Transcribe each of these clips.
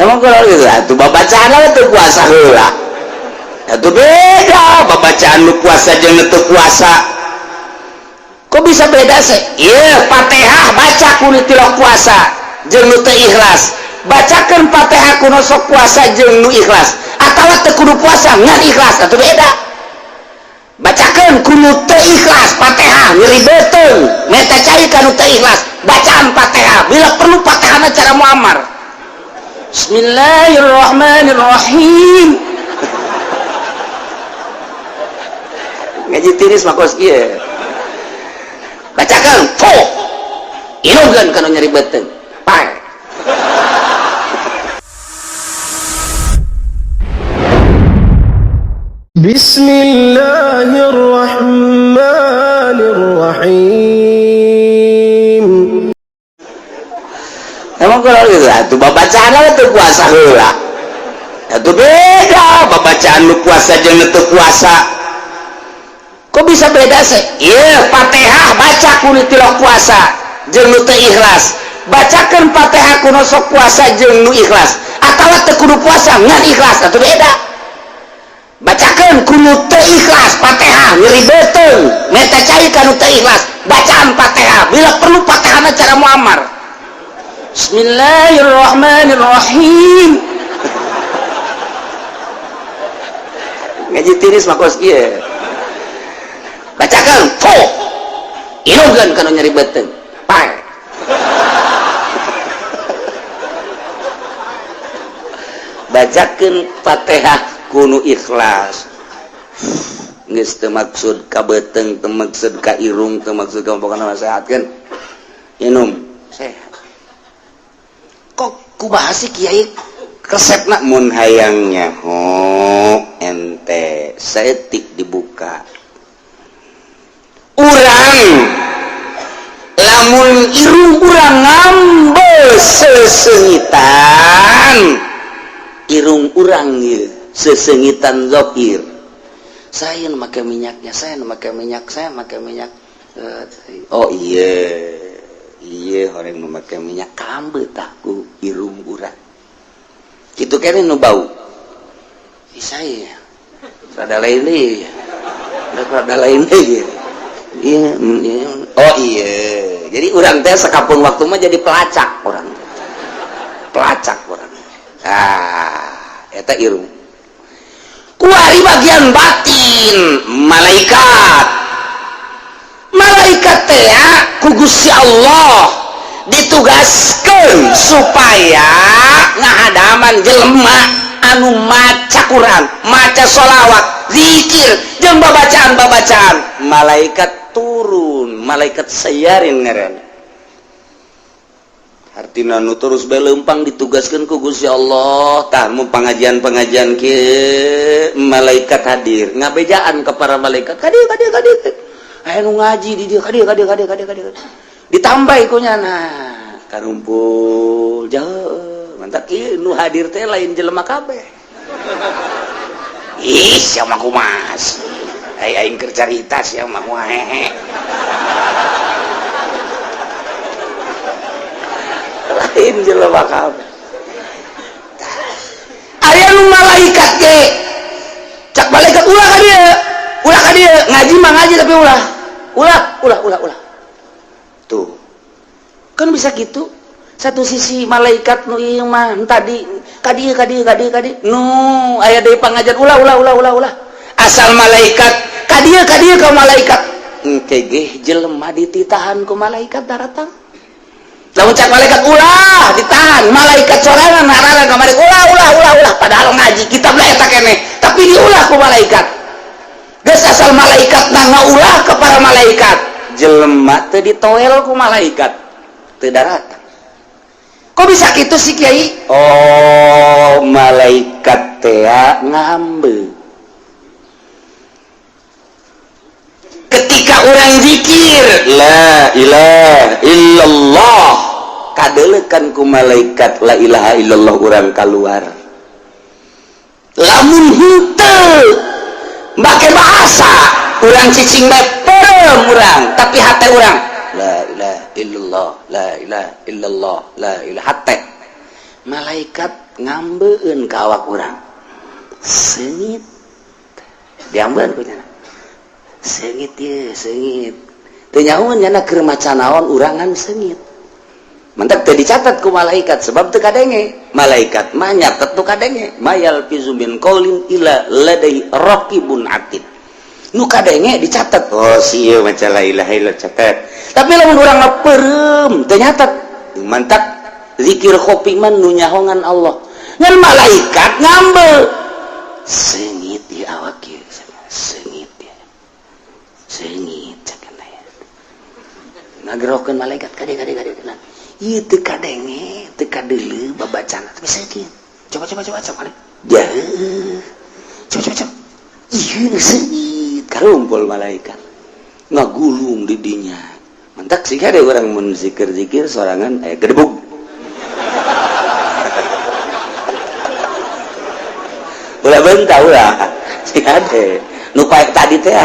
Emang kalau gitu atuh babacaan teu puasa heula. Atuh beda babacaan nu puasa jeung nu teu puasa. Kok bisa beda sih? Iya, Fatihah baca ku nu tilok puasa jeung nu teu ikhlas. Bacakeun Fatihah ku nu sok puasa jeung nu ikhlas. Atawa teu kudu puasa ngan ikhlas atuh beda. Bacakeun ku nu teu ikhlas Fatihah nyeri beuteung, meta cai ka nu teu ikhlas. Bacaan Fatihah bila perlu Fatihahna cara Muammar. Bismillahirrahmanirrahim. Ngaji tiris mah kos kieu. Bacakeun fo. Inugeun kana nyeri beuteung. Pae. Bismillahirrahmanirrahim. Emang kalau gitu atuh babacaan teu puasa heula. Atuh beda babacaan nu puasa jeung nu teu puasa. Kok bisa beda sih? Iya, Fatihah baca ku nu tilok puasa jeung nu teu ikhlas. Bacakeun Fatihah ku nu sok puasa jeung nu ikhlas. Atawa teu kudu puasa ngan ikhlas atuh beda. Bacakeun ku nu teu ikhlas Fatihah nyeri beuteung, meta cai ka nu teu ikhlas. Bacaan Fatihah bila perlu Fatihahna cara Muammar. Bismillahirrahmanirrahim. Ngaji tiris mah kos kieu. Bacakeun fo. Inugeun kana nyeri beuteung. Pae. Bacakeun Fatihah ku nu ikhlas. Geus teu maksud ka beuteung, teu maksud ka irung, teu maksud ka pokona mah sehatkeun. Inum sehat. Kok kumaha sih kiai resepna mun hayangnya ho ente saeutik dibuka. Urang lamun irung urang ngambe sesengitan, irung urang ieu sesengitan zokir. Saya nu make minyaknya, saya nu make minyak, saya make minyak. Oh iya. Iya, orang nu make minyak kambe tah ku irung urang. Kitu keneh nu bau. Ih saya. Rada lain deui. Rada lain deui. Iya, iya. Oh iya. Jadi urang teh sakapun waktu mah jadi pelacak urang. Pelacak urang. Ah, eta irung. Kuari bagian batin malaikat. Malaikat teh ku Gusti Allah ditugaskeun supaya ngahadaman jelema anu maca Quran, maca sholawat, zikir, jeung babacaan-babacaan. Malaikat turun, malaikat sayarin ngaran. Artina nu terus bae leumpang ditugaskeun ku Gusti Allah. Tah mun pengajian-pengajian kieu malaikat hadir, ngabejaan ka para malaikat, kadieu kadieu kadieu. Aya nu ngaji di dieu kadieu kadieu kadieu kadieu kadieu. Ditambah ku nyana karumpul jauh. Mantap ieu nu hadir teh lain jelema kabeh. Ih, sia mah kumas. Ai aing keur carita sia mah hehe. Lain jelema kabeh. Aya nu malaikat ge. Cak malaikat ulah ka dieu. Ulah ka dieu, ngaji mah ngaji tapi ulah. Ulah, ulah, ulah, ulah. Tuh. Kan bisa gitu. Satu sisi malaikat nu ieu mah tadi ka dieu ka dieu ka dieu ka dieu. Nu aya deui pangajian ulah ulah ulah ulah ulah. Asal malaikat ka dieu ka dieu ka malaikat. Engke ge jelema dititahan ku malaikat daratang. Lamun cak malaikat ulah ditahan, malaikat sorangan ngarana ka malaikat ulah ulah ulah ulah padahal ngaji kitab lah eta keneh, tapi diulah ku malaikat. Geus asal malaikat na ngaulah ke para malaikat, jelema teu ditoel ku malaikat, teu daratang. Kok bisa kitu sih kiai? Oh, malaikat teh ngambe. Ketika orang zikir la ilaha illallah, kadelekan ku malaikat la ilaha illallah urang kaluar. Lamun henteu make bahasa urang cicing bae perem urang, tapi hate urang la ilaha illallah, la ilaha illallah, la ilaha hate. Malaikat Ngambeun ka awak urang, seungit, diambeun ku nyana, seungit ye, seungit. Teu nyahoeun nyana keur maca naon, urang ngan seungit. Mantak teu dicatat ku malaikat sebab teu kadenge. Malaikat mah nyatet nu kadenge. Ma yalfizu min qaulin illa ladaihi raqibun atid. Nu kadenge dicatat. Oh, si ieu maca la ilaha illallah, catat. Tapi lamun urang mah peureum, teu nyatet. Mantak zikir khofi mah nu nyahongan Allah. Ngan malaikat ngambe. Seungit di awak ieu, seungit ya. Seungit cek ngagerokeun malaikat kade kade kade. Ieu teu kadenge, teu kadeuleu babacana, tapi seungit. Coba, coba, coba, coba. Ya. Coba, coba, coba. Ieu seungit, karumpul malaikat. Ngagulung di dinya. Mantak sih ada orang mun zikir-zikir sorangan aya gedebug. Ulah bentah ulah. Sih ada. Nu paek tadi teh.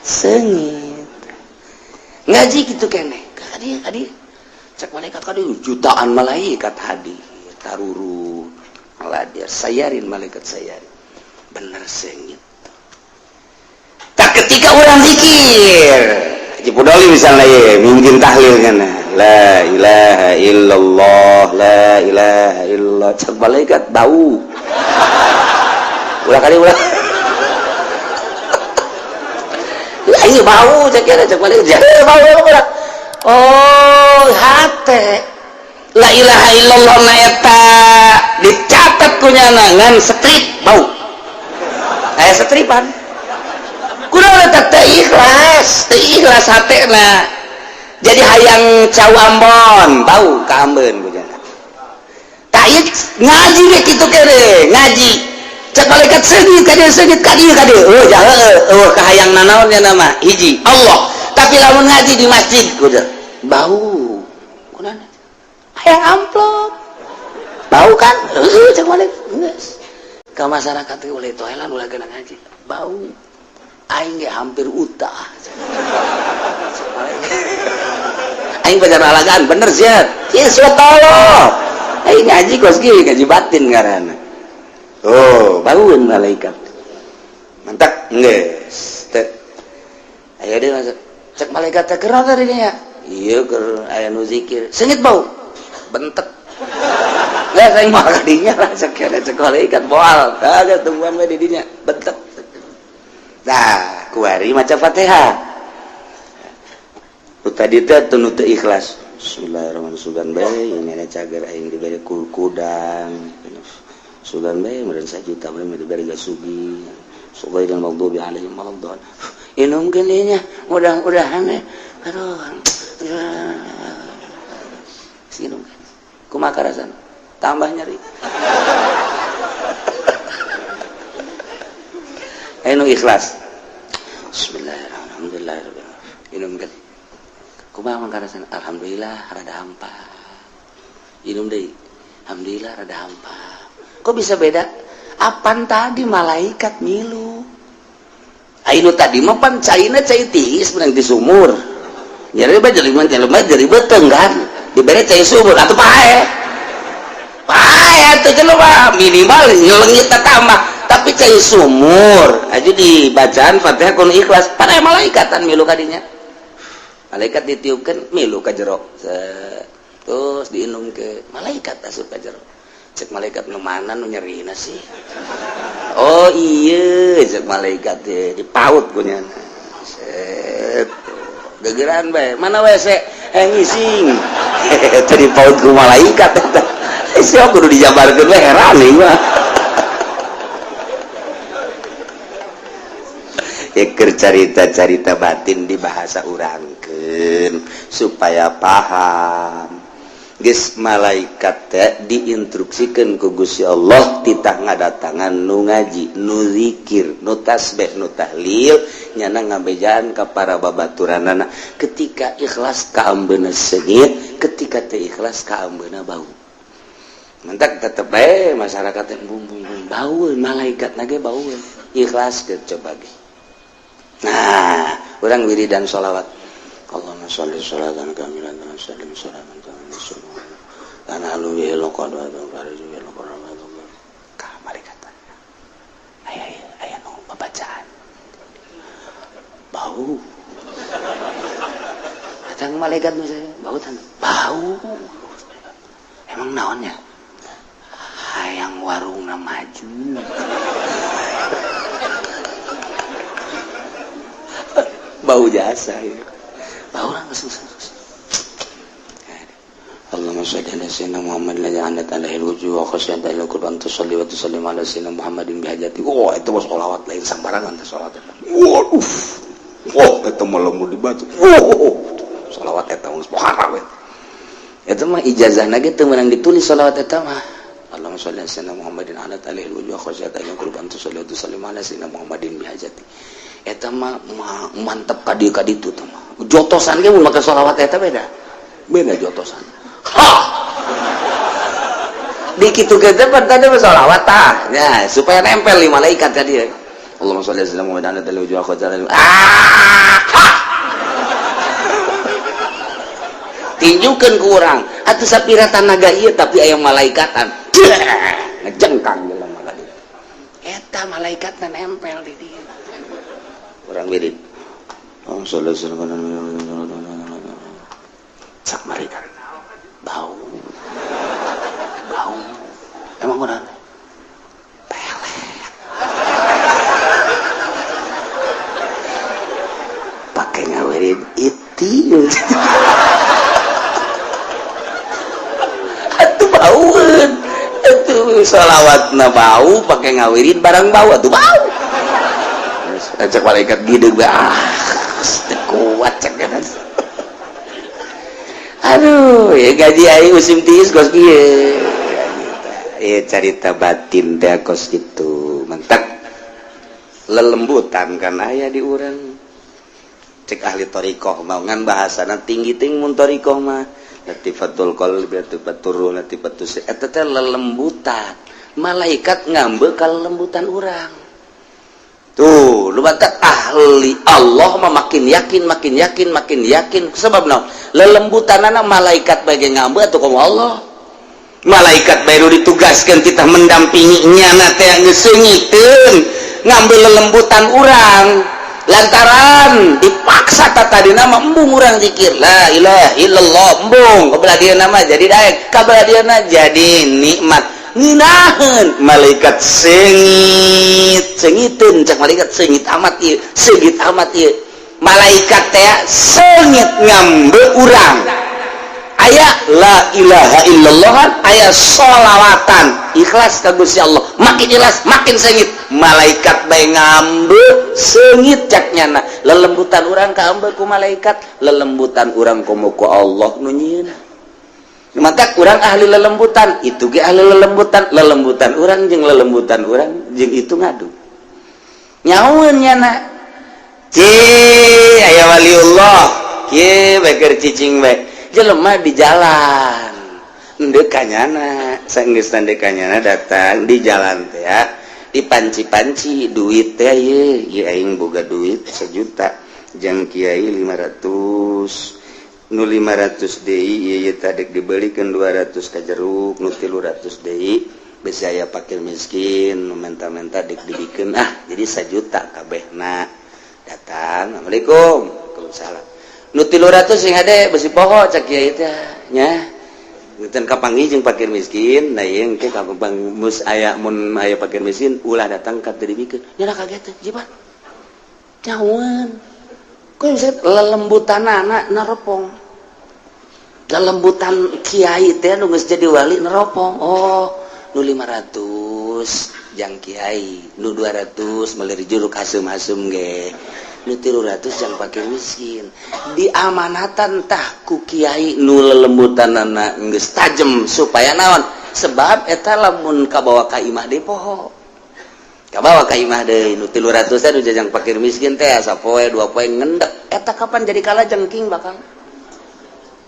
Seungit. Ngaji gitu keneh. Kadi kadi. Cek malaikat kadi, jutaan malaikat hadir. Taruru. Hadir sayarin, malaikat sayarin. Bener seungit. Tak ketika orang zikir Haji Pudoli misalnya ye, mungkin tahlil kan, la ilaha illallah, la ilaha illallah, cek malaikat bau, ulah kali ulah. Ayo bau, cek kira, cek malaikat bau ulah. Oh, hate la ilaha illallah na eta dicatat ku nyana ngan strip bau, aya setripan. Kunaon eta? Teu ikhlas, teu ikhlas hatena. Jadi hayang cau Ambon, bau ka ambeun ku nyana. Tah ieu ngaji ge kitu kene, ngaji. Cek malaikat seungit ka dieu, seungit ka dieu, ka dieu. Oh, jahe, eueuh kahayang nanaon nya nama hiji Allah. Tapi lamun ngaji di masjid kudu bau. Kunaon? Hayang amplop. Bau kan? Heueuh, cek malaikat. Geus. Ka masyarakat teh ulah toelan, ulah geuna ngaji. Bau. Aing ge hampir utah. Aing pacar alagan bener sia. Ieu tolong. Aing ngaji kos kieu, ngaji batin ngaranna. Oh, baueun malaikat. Mantak geus teu. Aya deui masuk. Cek malaikat teh keur tadi nya. Ieu keur aya nu zikir. Seungit bau. Bentek. Lah aing mah kadinya lah cek cek malaikat moal. Kagak tungguan we di dinya. Bentek. Nah, kuari maca Fatihah. Nu tadi teh teu nu teu ikhlas. Bismillahirrahmanirrahim. Sugan bae ini ada cager aing dibere kudang. Sugan bae meureun sajuta bae dibere gasugi. Ghairil maghdubi alaihim waladdallin. Inumkeun deui nya, mudah-mudahan aduh. Sinum. Kumaha karasana? Tambah nyeri. Anu ikhlas. Bismillahirrahmanirrahim. Inumkeun. Kumaha mangkarasana? Alhamdulillah rada hampa. Inum deui. Alhamdulillah rada hampa. Kok bisa beda? Apan tadi malaikat milu. Ainu tadi mah pan caina cai tiis menang di sumur. Nyeri bae jelema jelema jadi beuteung kan. Dibere cai sumur atuh pae. Pae atuh jelema minimal nyelengit tambah. Tapi cai sumur aja dibacaan Fatihah kun ikhlas pada malaikatan milu kadinya. Malaikat ditiupkan milu ka jero. Terus diinum ke malaikat asup ka jero. Cek malaikat nu mana nu nyerina sih? Oh iya, cek malaikat teh dipaut ku nyana. Set. Gegeran bae. Mana WC? Ngising. Teh dipaut ku malaikat eta. Sia kudu dijabarkeun we, heran ieu mah. Eker carita-carita batin di bahasa urangkeun supaya paham. Geus malaikat teh diinstruksikeun ku Gusti Allah titah ngadatangan nu ngaji, nu zikir, nu tasbih, nu tahlil, nyana ngabejaan ka para babaturanana. Ketika ikhlas kaambeuna seungit, ketika teu ikhlas kaambeuna bau. Mantak tetep bae masyarakat teh bung bung bung bau, malaikat nage bau. Ikhlas ke coba ge. Nah, urang wiridan sholawat. Allahumma Allahumma sholli sholatan kamilatan wa sallim salaman tanalu bihi laqad wa farju bihi laqad ka malaikat aya aya nu babacaan bau datang malaikat misalnya bau tan bau emang naonnya hayang warungna maju bau jasa ya bau langsung. Allahumma sholli ala sayyidina Muhammad la ja'anat alaihi wujuh wa khasyat alaihi qurban tusalli wa tusallim ala sayyidina Muhammadin bihajati. Oh, itu mah sholawat lain sambarangan teh sholawat. Waduh. Wah, eta mah lamun dibaca. Oh, sholawat eta mah muharram eta. Eta mah ijazahna ge teu meunang ditulis sholawat eta mah. Allahumma sholli ala sayyidina Muhammadin ala alaihi wujuh wa khasyat alaihi qurban tusalli wa tusallim ala sayyidina Muhammadin bihajati. Eta mah mantep ka dieu ka ditu teh mah. Jotosan ge mun make sholawat eta beda. Beda jotosan. Ha! Dikitu ge teh pan tadi sholawat tah. Ya, supaya nempel di malaikat ka dieu. Allahumma sholli ala sayyidina Muhammadin ala alaihi wujuh wa khasyat alaihi. Ah! Ha! Tinjukeun ku urang. Atuh sapira tanaga ieu tapi aya malaikatan. Ngejengkang jelema ka dieu. Eta malaikatna nempel di dieu. Urang wirid. Allahumma sholli ala sayyidina Muhammad. Cak malaikat. Bau. Bau. Emang urang pelet. Pakai ngawirid itu. Atuh baueun. Atuh sholawatna bau pakai ngawirid barang bau atuh bau. Cek malaikat gideg ah teu kuat cek kan. Aduh, ya gaji aing musim tiis kos kieu. Ya carita batin teh kos kitu. Mantap. Lelembutan kan aya di urang. Cek ahli thariqah mah ngan bahasana tinggi ting mun thariqah mah. Latifatul qalbi, latifatur ruh, latifatus eta teh lelembutan. Malaikat ngambe ka lelembutan urang. Tuh, lu batak ahli Allah mah makin yakin, makin yakin, makin yakin. Sebab naon? Lelembutanana malaikat bae ngambe atuh komo Allah. Malaikat bae nu ditugaskeun kita mendampingi nyana teh geus seungiteun ngambe lelembutan urang. Lantaran dipaksa tadi nama embung urang zikir la ilaha illallah embung kabelah dieuna mah jadi daek, kabelah dieuna jadi nikmat. Nginaheun malaikat sengit sengiteun cak malaikat sengit amat ieu, sengit amat ieu. Malaikat teh sengit ngambe urang. Aya la ilaha illallah, aya sholawatan ikhlas ka Gusti Allah, makin ikhlas makin sengit. Malaikat bae ngambe sengit cak nyana. Lelembutan urang kaambe ku malaikat, lelembutan urang komo ku Allah nu nyieuna. Maka kurang ahli lelembutan, itu ge ahli lelembutan, lelembutan urang jeung lelembutan urang jeung itu ngadu. Nyaun nyana. Ci aya waliullah, kieu bae keur cicing bae. Jelema di jalan. Endeu ka nyana, saenggeus endeu ka nyana datang di jalan teh ya. Dipanci-panci duit teh ieu, ieu aing boga duit 1 juta, jeung kiai 500. Nu 500 deui ieu tadi dibelikeun 200 ka jeruk, nu 300 deui besi aya fakir miskin nu menta-menta dik dibikeun ah jadi 1 juta kabehna. Datang, assalamualaikum. Waalaikumsalam. Nu 300 sing hade besi poho cak kiai teh nya. Ngeuteun kapanggih jeung fakir miskin, nah ieu engke kapang mus aya mun aya fakir miskin ulah datang ka teu dibikeun. Nya kaget teh, jiban. Nyawan. Kok bisa lelembutanana neropong. Lelembutan kiai teh nu geus jadi wali neropong. Oh, nu 500 jang kiai, nu 200 meuli jeruk hasem-hasem ge. Nu 300 jang fakir miskin. Diamanatan tah ku kiai nu lelembutanana geus tajem supaya naon? Sebab eta lamun kabawa ka imah deui poho. Kabawa ka imah deui nu 300 teh nu jajang fakir miskin teh sapoe dua poe ngendek. Eta kapan jadi kalajengking bakal?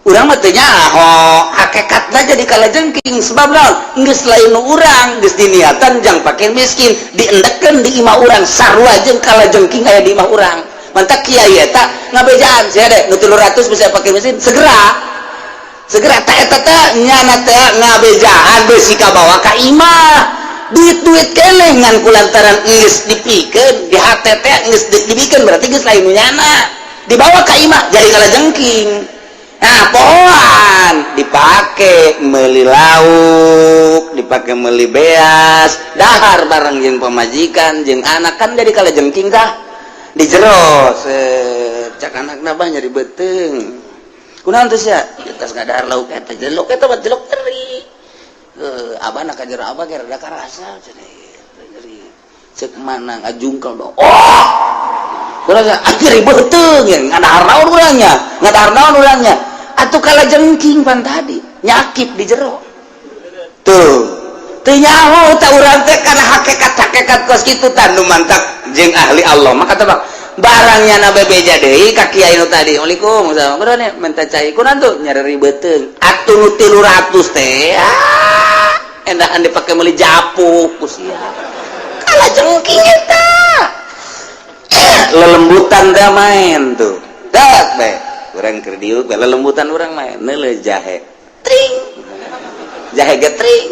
Urang mah teu nyaho, hakikatna jadi kalajengking sebab naon? Geus lain nu urang, geus diniatan jang fakir miskin, diendekeun di imah urang sarua jeung kalajengking aya di imah urang. Mantak kiai eta ngabejaan sia deh, nu 300 bisa pakai mesin segera segera. Tak eta teh nyana teh ngabejaan besi kabawa ka imah, duit-duit keneh ngan kulantaran geus dipikeun di hate teh, geus dibikeun, berarti geus lain nu nyana, dibawa ka imah jadi kalajengking. Nah, pohoan dipake meuli lauk, dipake meuli beas, dahar bareng jeung pamajikan jeung anak, kan jadi kalajengking tah di jero. Cak anak nabah nyeri beuteung, kunaon teh sia? Tas ngadahar lauk eta, lauk eta mah lauk teri. Abah nak jero, abah ge rada karasa cenah nyeri. Cek mana ngajungkel dong. Oh, kurang nyeri beuteung ya, ngadahar naon urangnya, ngadahar naon urangnya atuh? Kalajengking pan tadi nyakit di jero tuh. Teu nyaho teh urang teh kana hakikat-hakikat kos kitu. Tah, nu mantak jeung ahli Allah maka tebak barangnya na bebeja deui ka kiai nu tadi. "Assalamualaikum, kunaon minta cai?" "Kunaon tuh?" "Nyeri beuteung." Atuh nu 300 teh, ah, endahan dipake meuli japuk ku sia. Kalajengking eta lelembutan teh main tuh. Dak bae urang keur diuk lelembutan, urang main neuleuh jahe, tring, jahe ge tring.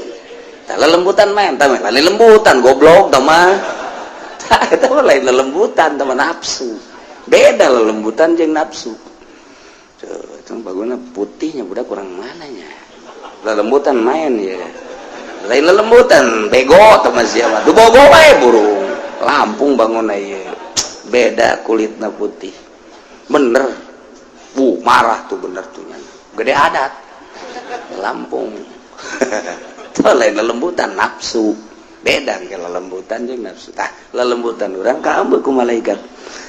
Tah, lelembutan main tah, lain lelembutan, goblok tah mah. Tah, eta mah lain lelembutan, tah mah nafsu. Beda lelembutan jeung nafsu. Tuh, itu baguna putihnya budak kurang mananya lelembutan main ya, lain lelembutan, bego tah mah sia mah. Duh, bogo bae burung Lampung bangun ieu beda kulitna putih bener. Bu marah tuh, bener tuh nya gede adat Lampung. Tuh, lain lelembutan, nafsu. Beda ke lelembutan jeung nafsu. Tah, lelembutan urang kaambeu ku malaikat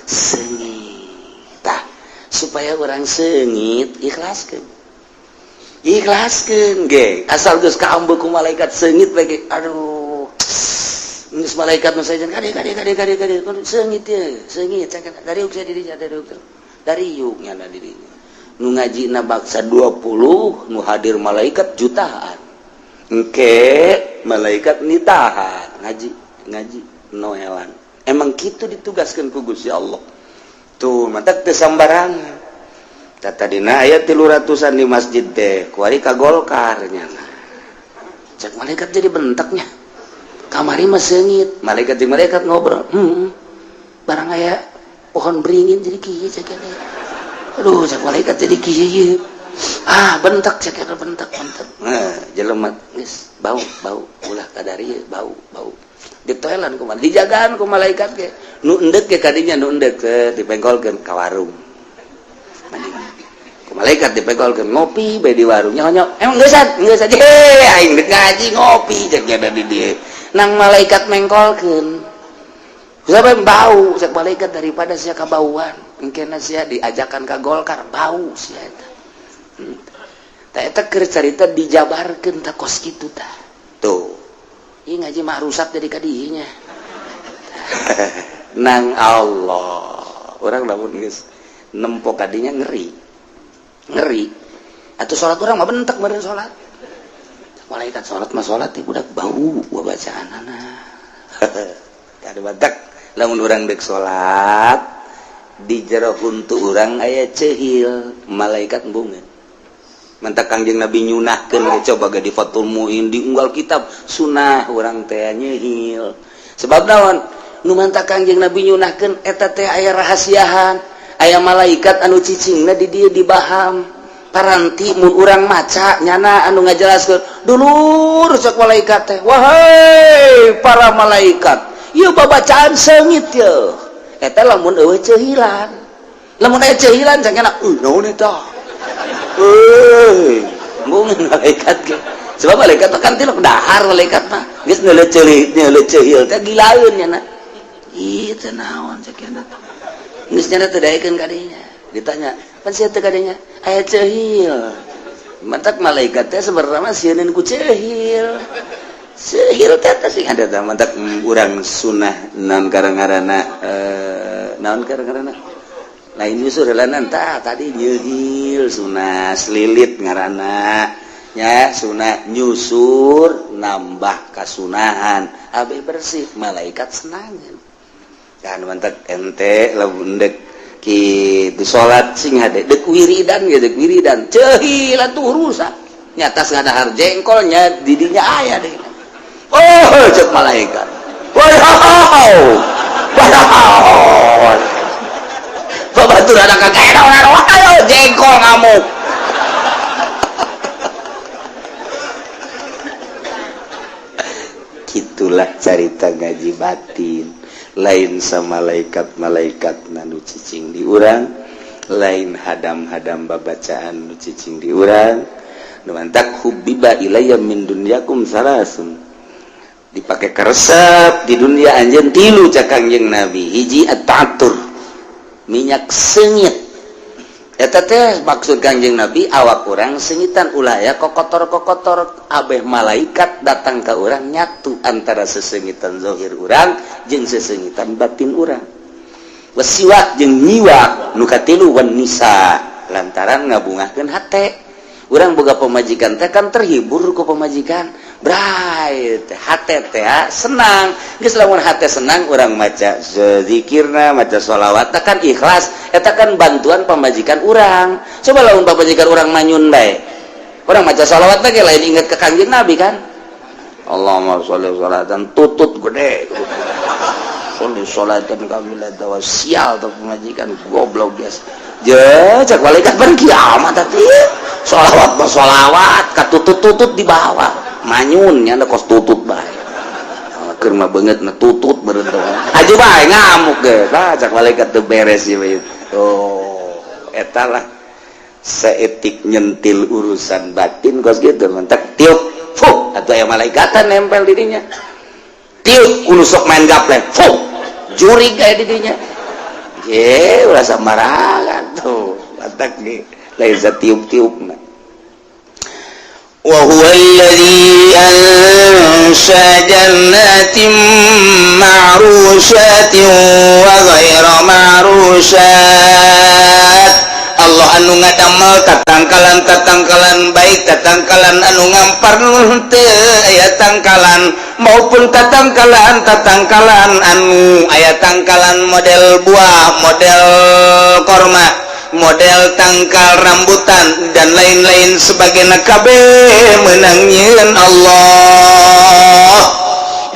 seungit. Tah, supaya urang seungit, ikhlaskeun, ikhlaskeun ge. Asal geus kaambeu ku malaikat seungit bae, aduh, geus malaikat nu sajen kade kade kade kade kade, seungit ye, seungit dari sia dirinya, dari dari yuk nyana dirinya. Nu ngajina baksa 20, nu hadir malaikat jutaan. Engke malaikat nitahan ngaji ngaji noelan. Emang gitu ditugaskan ku Gusti Allah tuh, mantak teu sambarangan. Tadina aya 300-an di masjid teh, kuari ka Golkar nyana. Cek malaikat jadi bentaknya, kamari mah seungit. Malaikat jeung malaikat ngobrol, barang aya pohon beringin jadi kieu." Cek, "Aduh," cek malaikat, "jadi kieu." Ah, bentak, cek, bentak bentak. Nah, jelema geus bau bau, ulah kadari bau bau. Ditoelan kumaha, dijagaan ku malaikat ge. Nu endek ge kadinya, nu endek dipengkolkeun ka warung ku malaikat, dipengkolkeun ngopi bae di warung. Nyonya emang geus geus aja, aing dek ngaji ngopi, cek nya di dieu. Nang malaikat mengkolkeun siapa bau, cek malaikat, daripada sia kabauan, engkena sia diajakan ka Golkar, bau sia eta. Tah, eta keur carita dijabarkeun tah kos kitu tah. Tuh. Ieu ngaji mah rusak jadi kadinya. Nang Allah. Urang lamun geus nempo kadinya ngeri. Ngeri. Atuh salat urang mah bentek meureun salat. Malaikat salat mah salat teh budak bau bacaanana. Kada badak lamun urang dek salat di jero huntu urang aya cehil, malaikat embungeun. Mantak Kangjeng Nabi nyunahkeun, coba ge di Fathul Muin, di unggal kitab sunah urang teh nyehil. Sebab naon nu mantak Kangjeng Nabi nyunahkeun eta teh? Aya rahasiahan, aya malaikat anu cicingna di dieu, di baham. Paranti mun urang maca nyana anu ngajelaskeun, "Dulur," cek malaikat teh, "wahai para malaikat, ieu babacaan seungit ye." Eta lamun eueuh cehilan. Lamun aya cehilan, cek nyana, "Naon eta?" Euy, embungeun malaikat ge. Sebab malaikat mah kan tilok dahar, malaikat mah geus neuleuh ceuli, neuleuh cehil teh gilaeun nyana. "Ih, teh naon?" cek nyana. Geus nyana teu daekeun kadinya. Ditanya, "Pan sia teh kadinya aya cehil." Mantak malaikat teh sebenarnya mah sieun ku cehil. Cehil teh teh sing ada teh. Mantak urang sunah naon karang-ngaranna, naon karang-ngaranna, lain nyusur heulanan tah tadi, nyehil sunah, selilit ngaranna nya, sunah nyusur nambah kasunahan abe bersih, malaikat senangan kan. Mantak ente lamun dek Kitu salat sing hade, deuk wiridan ge, deuk wiridan cehi lah tuh rusak nyata ngadahar jengkolnya didinya aya deh. Oh, cek malaikat, wow wow, babaturan anak ayo jengkol ngamuk. Gitulah carita ngaji batin. Lain sama malaikat-malaikat nu cicing di urang, lain hadam-hadam babacaan nu cicing di urang. Nu mantak hubbiba ilayya min dunyakum salasun, dipakai keresep di dunia anjeun tilu cak Kangjeng Nabi. Hiji, at-ta'attur, minyak seungit. Eta teh maksud Kangjeng Nabi awak urang seungitan, ulah ya kokotor-kokotor, abeh malaikat datang ke urang nyatu antara seseungitan zahir urang jeung seseungitan batin urang. Wasiwak, jeung nyiwak. Nu katilu, wan nisa, lantaran ngabungahkeun hate. Urang boga pemajikan teh kan terhibur ku pemajikan, bray teh hate teh senang. Geus lamun hate senang, urang maca zikirna, maca sholawat kan ikhlas, eta kan bantuan pemajikan urang. Coba lamun pamajikan urang manyun bae, urang maca sholawat teh lain inget ke Kangjeng Nabi kan. Allahumma sholli sholatan tutut gede, sholli sholatan kamilatan wa sial tuh pemajikan goblok guys. Je cek malaikat ban kiamat tadi sholawat mah sholawat katutut-tutut di bawah manyun nya kos tutut bae, keur mah beungeut na tutut beureun aju bae ngamuk ge. Tah cek malaikat teu beres ieu. Oh, eta lah seetik nyentil urusan batin kos gitu. Mentak tiup fuh atuh aya malaikatan nempel dirinya. Tiup kudu sok main gaplek, fuh jurig aya di dinya. Ye ulah sembarangan tuh, mantak ge lain tiup-tiup. وهو الذي أنشأ جنات معروشات وغير معروشات. Allah anu ngadamel tatangkalan tatangkalan, baik tatangkalan anu ngampar teu aya tangkalan maupun tatangkalan tatangkalan anu aya tangkalan, model buah, model korma, model tangkal rambutan, dan lain-lain sebagainya, kabeh menang nyieun Allah.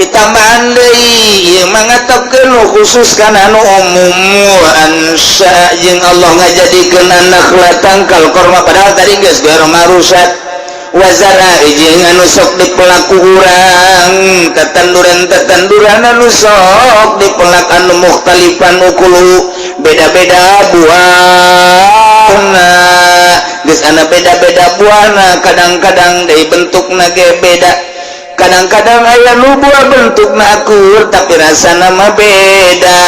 Ditambahan deui ieu mah ngatepkeun khusus kana anu umum. Ansya, jeung Allah ngajadikeun an-nakhla, tangkal korma, padahal tadi geus gairu ma'rusat. Wa zar'a, jeung anu sok dipelak ku urang, tetanduran tetanduran anu sok dipelak, anu mukhtalifan ukuluhu, beda-beda buahna. Geus ana beda-beda buahna, kadang-kadang dari bentukna ge beda. Kadang-kadang aya nu buah bentukna akur tapi rasana mah beda.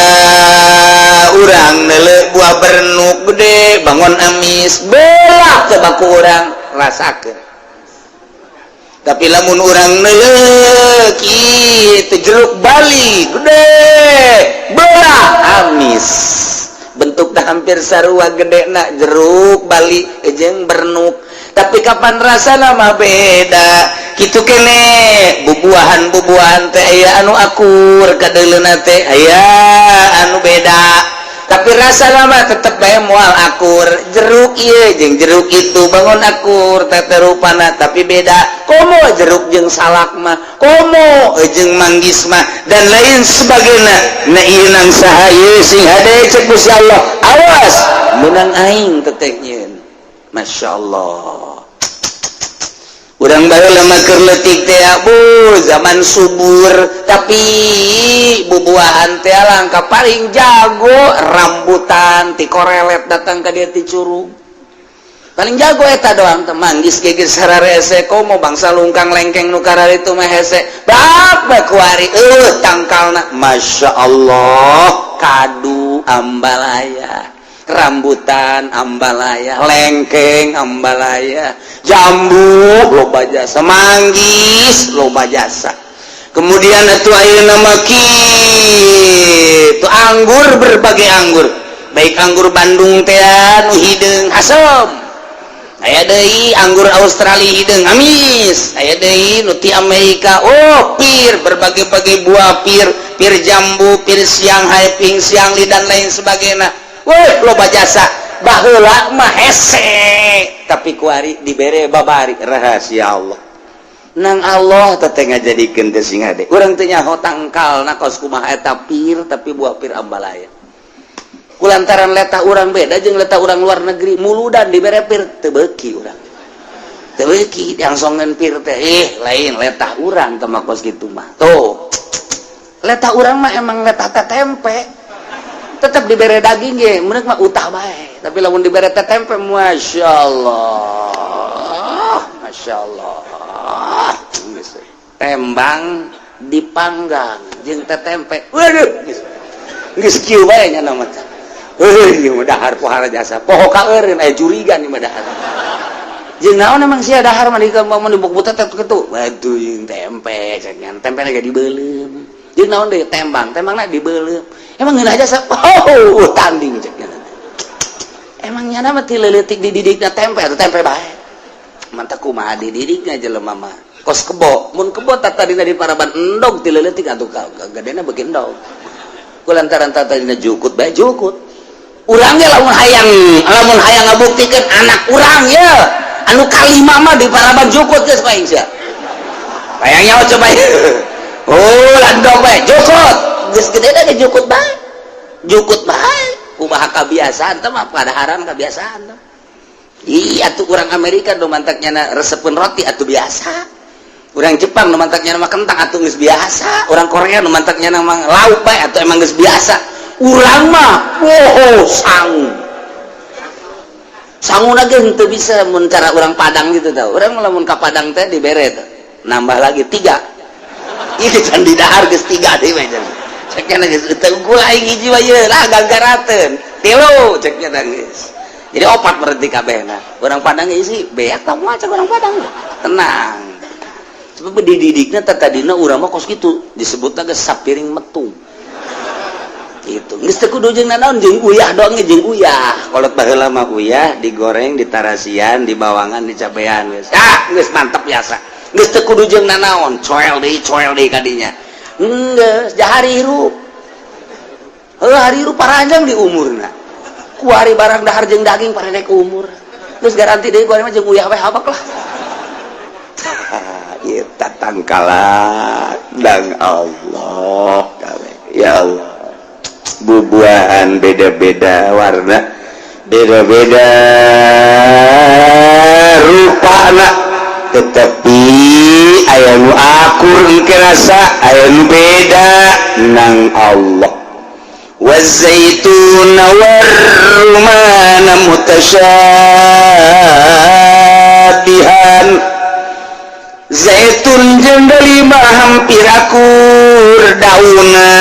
Urang neuleu buah bernuk gede, bangun amis, belah coba ku urang rasakeun. Tapi lamun urang neuleu kitu jeruk Bali gede, belah, amis. Bentuknya hampir sarua gede nak jeruk Bali jeung bernuk, tapi kapan rasa mah beda. Gitu kene bubuahan bubuahan teh aya anu akur kadeuleuna teh, aya anu beda, tapi rasa mah tetep bae moal akur. Jeruk ieu jeung jeruk itu bangun akur teh rupana, tapi beda. Komo jeruk jeung salak mah, komo jeung manggis mah, dan lain sebagainya. Nah, ieu nang saha ieu? Sing hade cek Gusti Allah, awas, menang aing teteh nyieun. Masya Allah, urang baheula mah keur leutik teh bu zaman subur, tapi bubuahan teh langka. Paling jago rambutan ti korelet datang ka dia ti curug, paling jago eta doang teh. Manggis ge geus sararese, komo bangsa lungkang lengkeng nu itu mah hese bab kuari tangkalna. Masya Allah, kadu ambalaya, rambutan ambalaya, lengkeng ambalaya, jambu loba jasa, manggis loba jasa. Kemudian itu ayeuna mah kitu anggur, berbagai anggur, baik anggur Bandung teh nu hideung asem, aya deui anggur Australia hideung amis, aya deui nu ti Amerika. Oh, pir, berbagai-bagai buah pir, pir jambu, pir siang hai, ping siang li, dan lain sebagainya. Weh, loba jasa. Baheula mah hese, tapi kuari dibere babari. Rahasia Allah nang Allah teh ngajadikeun teh sing hade. Urang teh nyaho tangkal na kos kumaha eta pir, tapi buah pir ambalaya. Kulantaran letah urang beda jeung letah urang luar negeri, muludan dibere pir teu beuki. Urang teu beuki diangsongeun pir teh. Ih, lain letah urang teh mah kos kitu mah. Tuh, letah urang mah emang letah teh tempe, tetep dibere daging ge meunang mah utah bae. Tapi lamun dibere teh tempe, Masya Allah, Masya Allah. Tembang dipanggang jeung teh tempe, waduh, geus kieu bae nya nama teh. Heuh, ieu mah dahar pohara jasa, poho kaeureun aya jurigan ieu mah dahar. Jeung naon emang sia dahar mah di mun dibuk teh kitu? Waduh, jeung tempe cek nya, tempe ge dibeuleum. Jeung naon deui? Tembang, tembangna dibeuleum. Emang ngeunah jasa? Oh, tanding cek nya. Emang nyana mah ti leutik dididikna tempe atau tempe bae. Mantap, kumaha dididikna jelema mah. Kos kebo, mun kebo tadina di paraban endog ti leutik atuh gedena beuki endog. Kulantaran tadina jukut bae jukut. Urang ge lamun hayang ngabuktikeun anak urang ya anu kalima mah di paraban jukut geus bae sia. Hayang nyaho coba. Oh, landog bae jukut. Geus gedena ge jukut bae. Jukut bae. Kumaha kabiasaan teh mah, padaharan kabiasaan teh. Iya tuh, orang Amerika nu mantaknya resepeun roti atuh biasa. Orang Jepang nu mantaknya mah kentang atuh geus biasa. Orang Korea nu mantaknya mah lauk bae atuh emang geus biasa. Urang mah wow, sangu. Sangu lagi henteu bisa mun cara orang Padang gitu tau. Urang lamun ka Padang teh dibere teh. Nambah lagi tiga. Ieu can didahar geus tiga deui mah. Cek nya geus teu unggul aing hiji mah ieu lah gagarateun. Tilu cek nya geus. Jadi opat berarti kabehna. Orang Padang isi beak tak moal cek orang Padang. Tenang. Sebab dididikna tadina urang mah kos kitu, disebutna geus sapiring metung. Gitu. Geus teu kudu jeung nanaon, jeung uyah doang ge, jeung uyah. Kolot baheula mah uyah digoreng, ditarasian, dibawangan, dicabean geus. Ah, geus mantep biasa. Geus teu kudu jeung nanaon, coel deui kadinya. Geus jahari hirup. Heuh, hari hirup paranjang di umurna. Kuari barang dahar jeung daging parendek umur. Geus garanti deui kuari mah jeung uyah we habak lah. Ieu tatangkalan dang Allah kabeh. Ya Allah. Bubuahan beda-beda warna, beda-beda rupana, tetapi aya nu akur engke rasa, aya nu beda nang Allah. والزيتون والرمان متشابها. Zaitun jeung delima hampir akur dauna.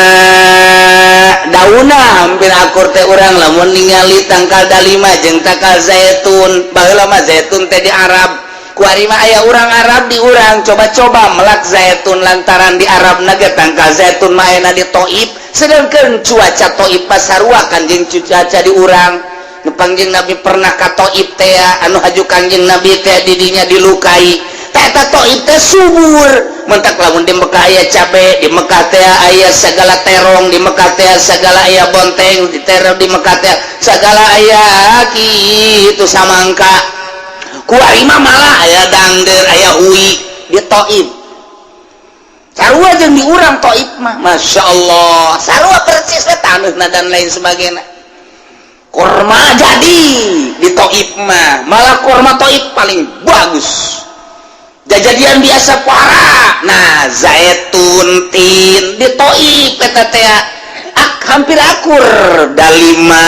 Dauna hampir akur teh urang lamun ningali tangkal dalima jeung tangkal zaitun. Baheula mah zaitun teh di Arab. Kuari mah aya urang Arab di urang coba-coba melak zaitun, lantaran di Arab na ge tangkal zaitun mah ayana di Taif, sedangkan cuaca Taif pasarua kan jeung cuaca di urang. Nu Kangjeng Nabi pernah ka Taif teh, anu haju Kangjeng Nabi teh didinya dilukai. Eta Taif teh subur. Mentak lamun di Mekah aya cabe, di Mekah teh aya segala terong, di Mekah teh segala aya bonteng, di terong di Mekah teh segala aya kitu samangka. Kuari mah malah aya dangder, aya hui di Taif. Sarua jeung di urang Taif mah, Masya Allah, sarua persis we taneuhna dan lain sebagainya. Korma jadi di Taif mah, malah korma Taif paling bagus. Jajadian biasa parah. Nah, zaitun tin di Taif eta teh hampir akur dalima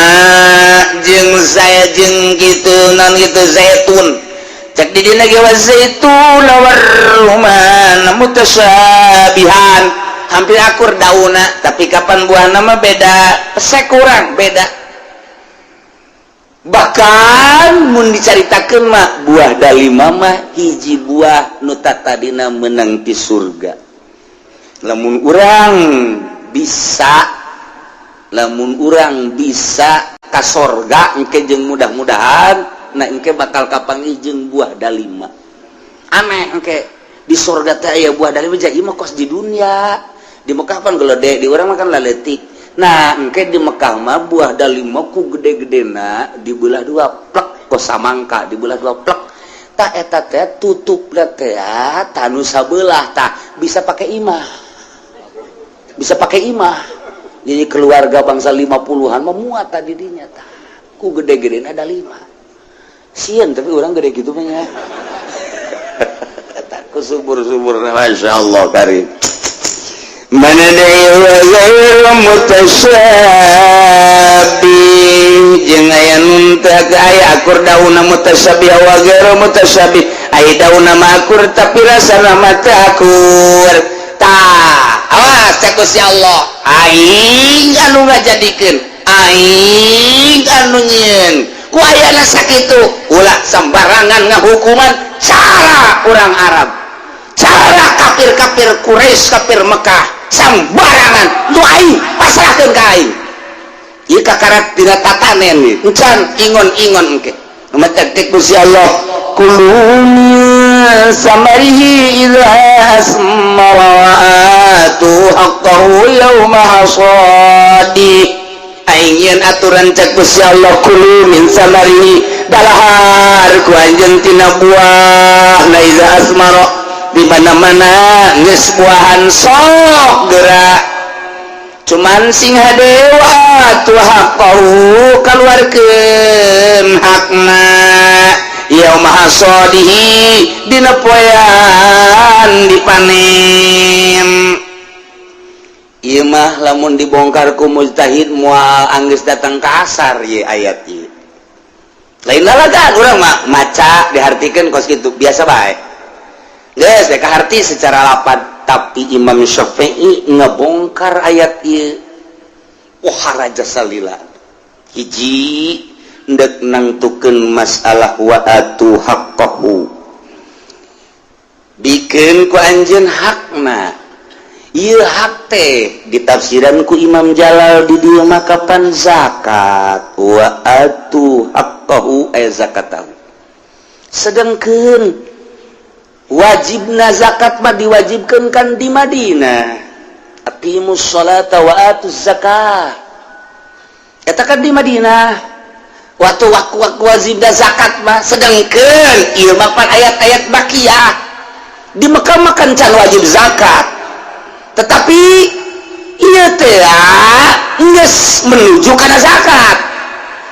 jeung saya jeung gitu non gitu zaitun. Cek di dina ge zaitun warruman mutasyabihan, hampir akur dauna, tapi kapan buahna mah beda, pesek kurang beda. Bahkan mun dicaritakeun mah buah dalima mah hiji buah nu tadina menang di surga. Lamun urang bisa, lamun urang bisa ka sorga engke jeung mudah-mudahan, nah engke bakal kapanggih jeung buah dalima. Aneh, engke di sorga teh aya buah dalima. Jadi mah kos di dunia, di Mekah pan gelede, di urang mah kan laletik. Nah, engke di Mekah mah buah dalima ku gede-gedena dibelah dua plek, kos samangka dibelah dua plek. Tah, eta teh tutup teh tanu sabelah, tah bisa pakai imah, bisa pakai imah. Jadi keluarga bangsa 50-an memuat tadi dinya. Tah, ku gede-gede ada lima sieun, tapi orang gede gitu mah nya ku subur-subur. Masya Allah karim. Mana deui? Wa ghairu mutasyabih, jeung aya nu teu aya akur daunna. Mutasyabih wa ghairu mutasyabih, aya daunna mah akur tapi rasana mah teu akur. Tah, awas, cek Gusti Allah, aing anu ngajadikeun, aing anu nyieun. Ku ayana sakitu, ulah sembarangan ngahukuman cara orang Arab, cara kafir-kafir Quraisy, kafir Mekah, sembarangan. Nu aing pasrahkeun ka aing ieu, kakarak tina tatanen ieu, encan ingon-ingon engke. Matak Gusti Allah, kulu min samarihi idza asmara wa atu haqqahu yauma hasadi. Aing yeun aturan, cek Gusti Allah. Kulu min samarihi, dalahar ku anjeun tina buah na, iza asmara, di mana-mana geus buahan sok gerak, cuman sing hade wa atu haqqahu, kaluarkeun hakna, yauma hasadihi, dina poean dipanen. Ieu mah lamun dibongkar ku mujtahid moal anggeus datang ka asar ieu ayat ieu. Lain lalagan urang mah maca dihartikeun kos kitu biasa bae. Geus dek kaharti secara lapad, tapi Imam Syafi'i ngebongkar ayat ieu. Wah, raja salila. Hiji, ndek nangtukeun masalah wa atu haqqahu. Bikeun ku anjeun hakna. Ieu hak teh ditafsiran ku Imam Jalal di dieu mah kapan zakat, wa atu haqqahu ay zakatahu. Sedangkan wajibna zakat mah diwajibkan kan di Madinah. Aqimus sholata wa atuz zakah. Eta kan di Madinah. Waktu waktu waktu wajibna zakat mah, sedangkan ieu mah pan ayat-ayat makiyah. Di Mekah mah kan can wajib zakat. Tetapi ieu teh geus menuju kana zakat.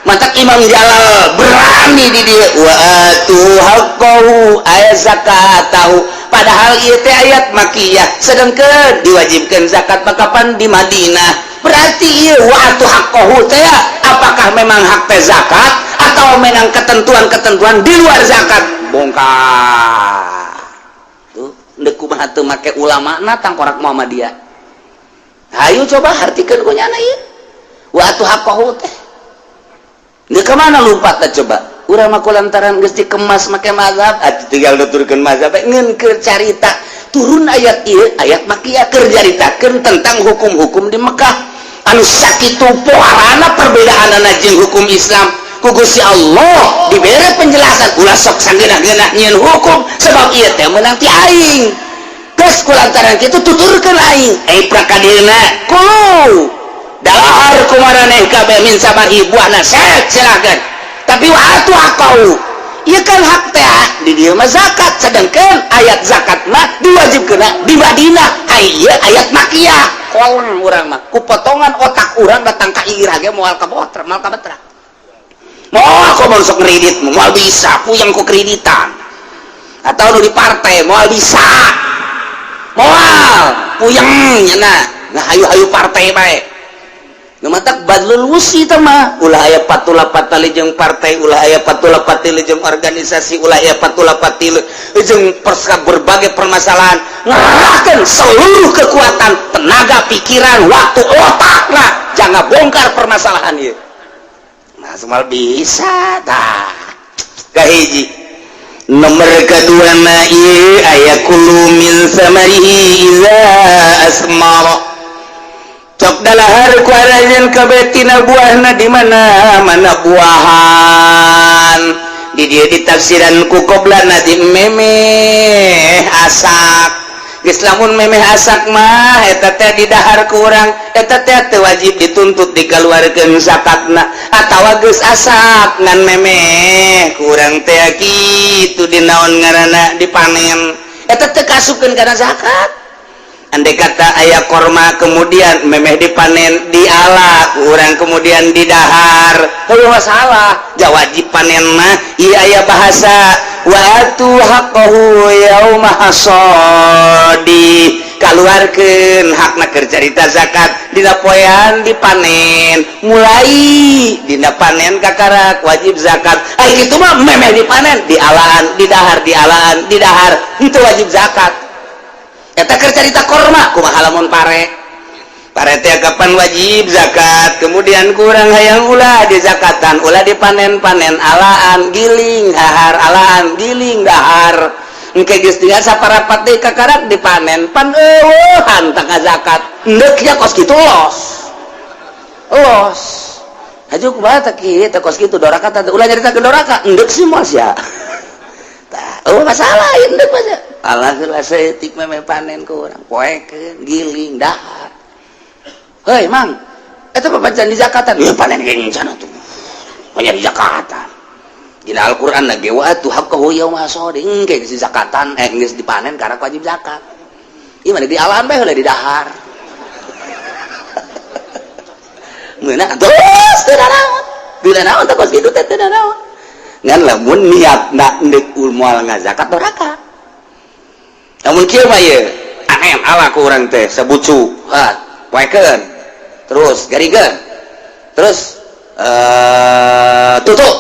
Matak Imam Jalal berani di dieu, wa atu haqqahu ay zakatahu. Padahal ieu teh ayat makiyah, sedangkan diwajibkan zakat mah kapan di Madinah. Berarti ieu wa atu haqqahu teh apakah memang hak teh zakat atau memang ketentuan-ketentuan di luar zakat? Bongkar. Tuh, ndek kumaha teu make ulama na tangkorak Muhammadiyah. Ayo coba hartikeun ku nyana ieu. Wa atu haqqahu teh. Ndek ka mana lumpat teh coba? Urang mah lantaran geus dikemas make mazhab, atuh tinggal nuturkeun mazhab ngeun keur carita. Turun ayat ieu, ayat makiyah, keur caritakeun tentang hukum-hukum di Mekah. Anu sakitu poharana perbedaanana jeung hukum Islam. Ku Gusti Allah dibere penjelasan, ulah sok sangeunah-geunah nyieun hukum sebab ieu teh meunang ti aing. Geus ku lantaran kitu tuturkeun aing. Eh, prakadieuna kulu, dalahar kumaraneh kabeh, min samarihi, buahna set silakan. Tapi wa atu haqqahu, ieu kan hak teh di dieu mah zakat, sedangkan ayat zakat mah diwajibkeun di Madinah. Ai ieu ayat makiyah. Kolong urang mah ku potongan otak urang datang ka ira ge moal kabotra, moal kabetra. Moal kok mau sok kredit, moal bisa puyeng ku kreditan atau nu di partai, moal bisa, moal puyeng nyana. Nah, hayu-hayu partai bae. Nu matak badlul wusi teh mah ulah aya patula patali jeung partai, ulah aya patula patili jeung organisasi, ulah aya patula patili jeung perska berbagai permasalahan. Ngerahkeun seluruh kekuatan, tenaga, pikiran, waktu, otak lah, jangan bongkar permasalahan ieu. Nah, semua bisa tah. Kahiji, nomor kedua na ieu aya kulu min samarihi iza asmara. Cok dalahar ku aranjeun kabeh tina buahna di mana mana buahan. Di dieu ditafsiran ku qoblana di memeh asak. Geus lamun memeh asak mah eta teh didahar ku urang, eta teh teu wajib dituntut dikeluarkeun zakatna. Atawa geus asak ngan memeh ku urang teh kitu dinaon ngaranna dipanen, eta teh kasupkeun kana zakat. Andai kata aya korma, kemudian memeh dipanen, diala ku urang, kemudian didahar, heuh masalah ja wajib panen mah. Ieu aya bahasa wa atu haqqahu yauma hasadi, kaluarkeun hakna keur carita zakat dina poean dipanen. Mulai dina panen kakarak wajib zakat. Ai kitu mah memeh dipanen, dialaan, didahar, dialaan, didahar, itu wajib zakat. Eta keur carita korma. Kumaha lamun pare? Pare teh kapan wajib zakat? Kemudian kurang hayang ulah di zakatan, ulah dipanen-panen, alaan, giling, dahar, alaan, giling, dahar. Engke geus tinggal saparapat deui kakarak dipanen, pan eueuhan tangga zakat. Endek ya kos kitu, los los haju kumaha teh kieu teh kos kitu doraka teh? Ulah nyarita ke doraka, endek sih moal sia. Tah, oh masalah endek mah. Alah heula saeutik, memeh panen ku urang poekeun, giling, dahar. Hei mang, eta papancan di zakatan ya, panen geng sana tuh banyak di zakatan. Dina Al-Qur'an lagi wa atu haqqahu yauma hasadi. Engke geus zakatan, eh, geus dipanen karena wajib zakat. Ieu mah di alahan bae heula didahar. Meunang terus teu naon. Teu naon teh kos kitu teh, teu naon. Ngan lamun niatna endek moal ngazakat, doraka. Lamun kieu mah ieu, aneh ala ku urang teh sabucu, ha, poekeun. Terus garingkeun. Terus tutup.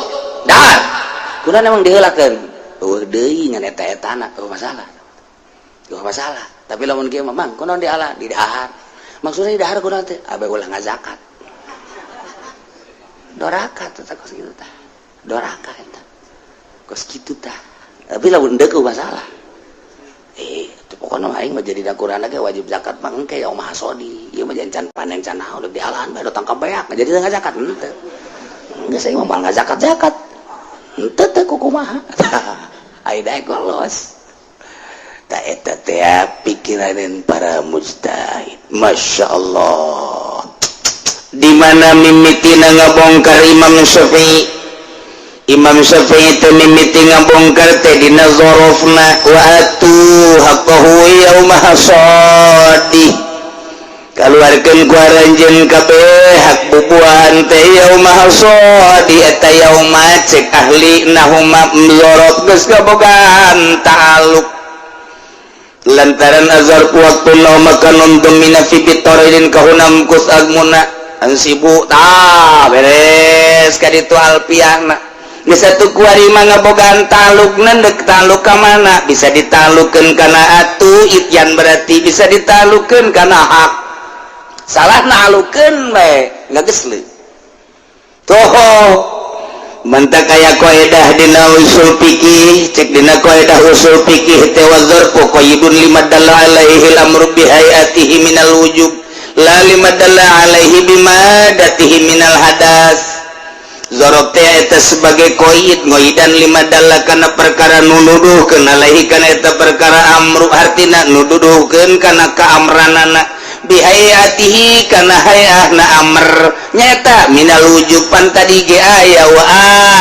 Dahar. Kunaon emang diheulakeun? Eueuh deui ngan eta-etana, eueuh masalah. Eueuh masalah. Tapi lamun kieu mah, mang, kunaon diala? Didahar. Maksudnya didahar kunaon teh? Abe ulah ngazakat. Doraka teh kos kitu tah. Doraka eta. Kos kitu tah. Tapi lamun deuk masalah. Eh, itu pokoknya aing mah jadi dakuran ge wajib zakat mah engke yauma hasadi. Ieu mah can panen, can naon, dialahan bae datang ka beak jadi ngazakat henteu. Geus aing mah moal ngazakat-zakat. Henteu teh kumaha. Ai daek los. Tah eta teh pikiranan para mujtahid. Masya Allah. Di mana mimitina ngabongkar Imam Syafi'i? Imam Syafi'i teh mimiti ngabongkar teh dina zorofna wa atu haqqahu yauma hasadi, kaluarkeun ku aranjeun kabeh hak bubuahan teh yauma hasadi. Eta yauma cek ahli nahuma zorof geus kabogaan ta'aluk lantaran azar waktu nau makanun domina fi bitoridin kahunam kus agmuna ansibu. Tah, beres ka ditu alpiahna. Geus satu kuari mah ngabogaan taluk. Dek taluk ka mana? Bisa ditalukeun kana atu ityan, berarti bisa ditalukeun kana hak. Salah nalukeun bae ngagesleuk toho. Mantak aya kaidah dina usul fikih. Cek dina kaidah usul fikih teh, wa dzarfu qaidun lima dalla alaihi al-amru bi hayatihi minal wujub la lima dalla alaihi bimadatihi minal hadas. Zorof teh eta sebagai koid, ngoidan lima dalla kana perkara nunuduhkeun, alaihi kana eta perkara, amru hartina nududuhkeun kana kaamranana, bihayatihi kana hayahna amr nyata, minal wujub. Pan tadi ge aya wa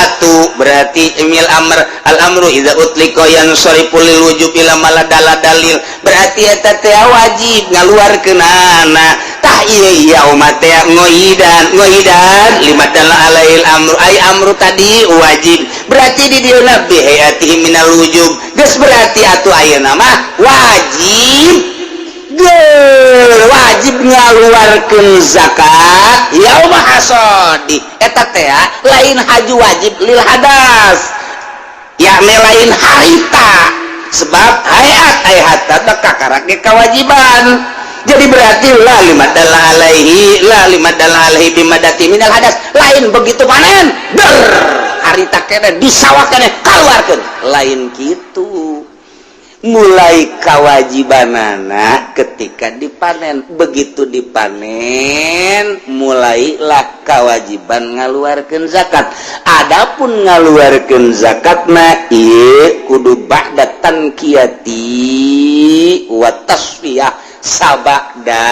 atu, berarti emil amr. Al amru idza utliqa yansarifu lil wujub ila ma dalla dalil, berarti eta teh wajib ngaluarkeunana. Tah, ieu yauma teh ngoidan, ngoidan lima dalla alaihil amru, ay amru tadi wajib, berarti di dieu bihayatihi minal wujub. Geus berarti atuh ayeuna mah wajib wajib ngaluarkeun zakat yauma hasadi. Eta teh lain haju wajib lil hadas, yakni lain harita, sebab hayat hayat teh kakarak ge kewajiban. Jadi berarti la lima dalla alaihi, la lima dalla alaihi bimadati minal hadas. Lain begitu panen ber harita kene di sawah kene keluarkeun, lain gitu. Mulai kewajibanana ketika dipanen. Begitu dipanen mulailah kewajiban ngaluarkeun zakat. Adapun ngaluarkeun zakatna ieu kudu ba'da tankiyati. Tapi wa tasfiyah, sabada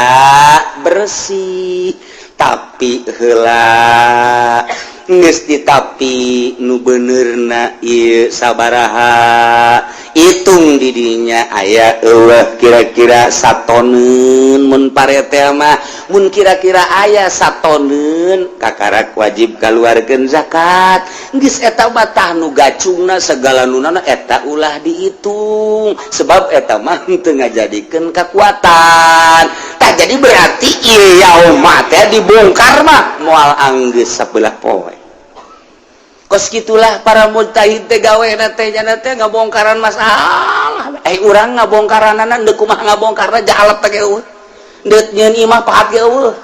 bersih. Tapi heula geus ditapi, nu benerna ieu sabaraha? Hitung didinya aya eueuh kira-kira satoneun. Mun pare teh mah, mun kira-kira aya satoneun, kakarak wajib kaluarkeun zakat. Geus eta mah tah nu gacungna segala nunana eta ulah dihitung, sebab eta mah teu ngajadikeun kekuatan. Tah, jadi berarti ieu yauma teh dibongkar mah moal anggeus sabelah poe. Kos gitulah para mujtahid teh gawena teh, nya teh ngabongkaran masalah. Eh, urang ngabongkaranana deuk kumaha ngabongkarna? Jahalat teh eueuh, deuk nyieun imah pahat ge eueuh,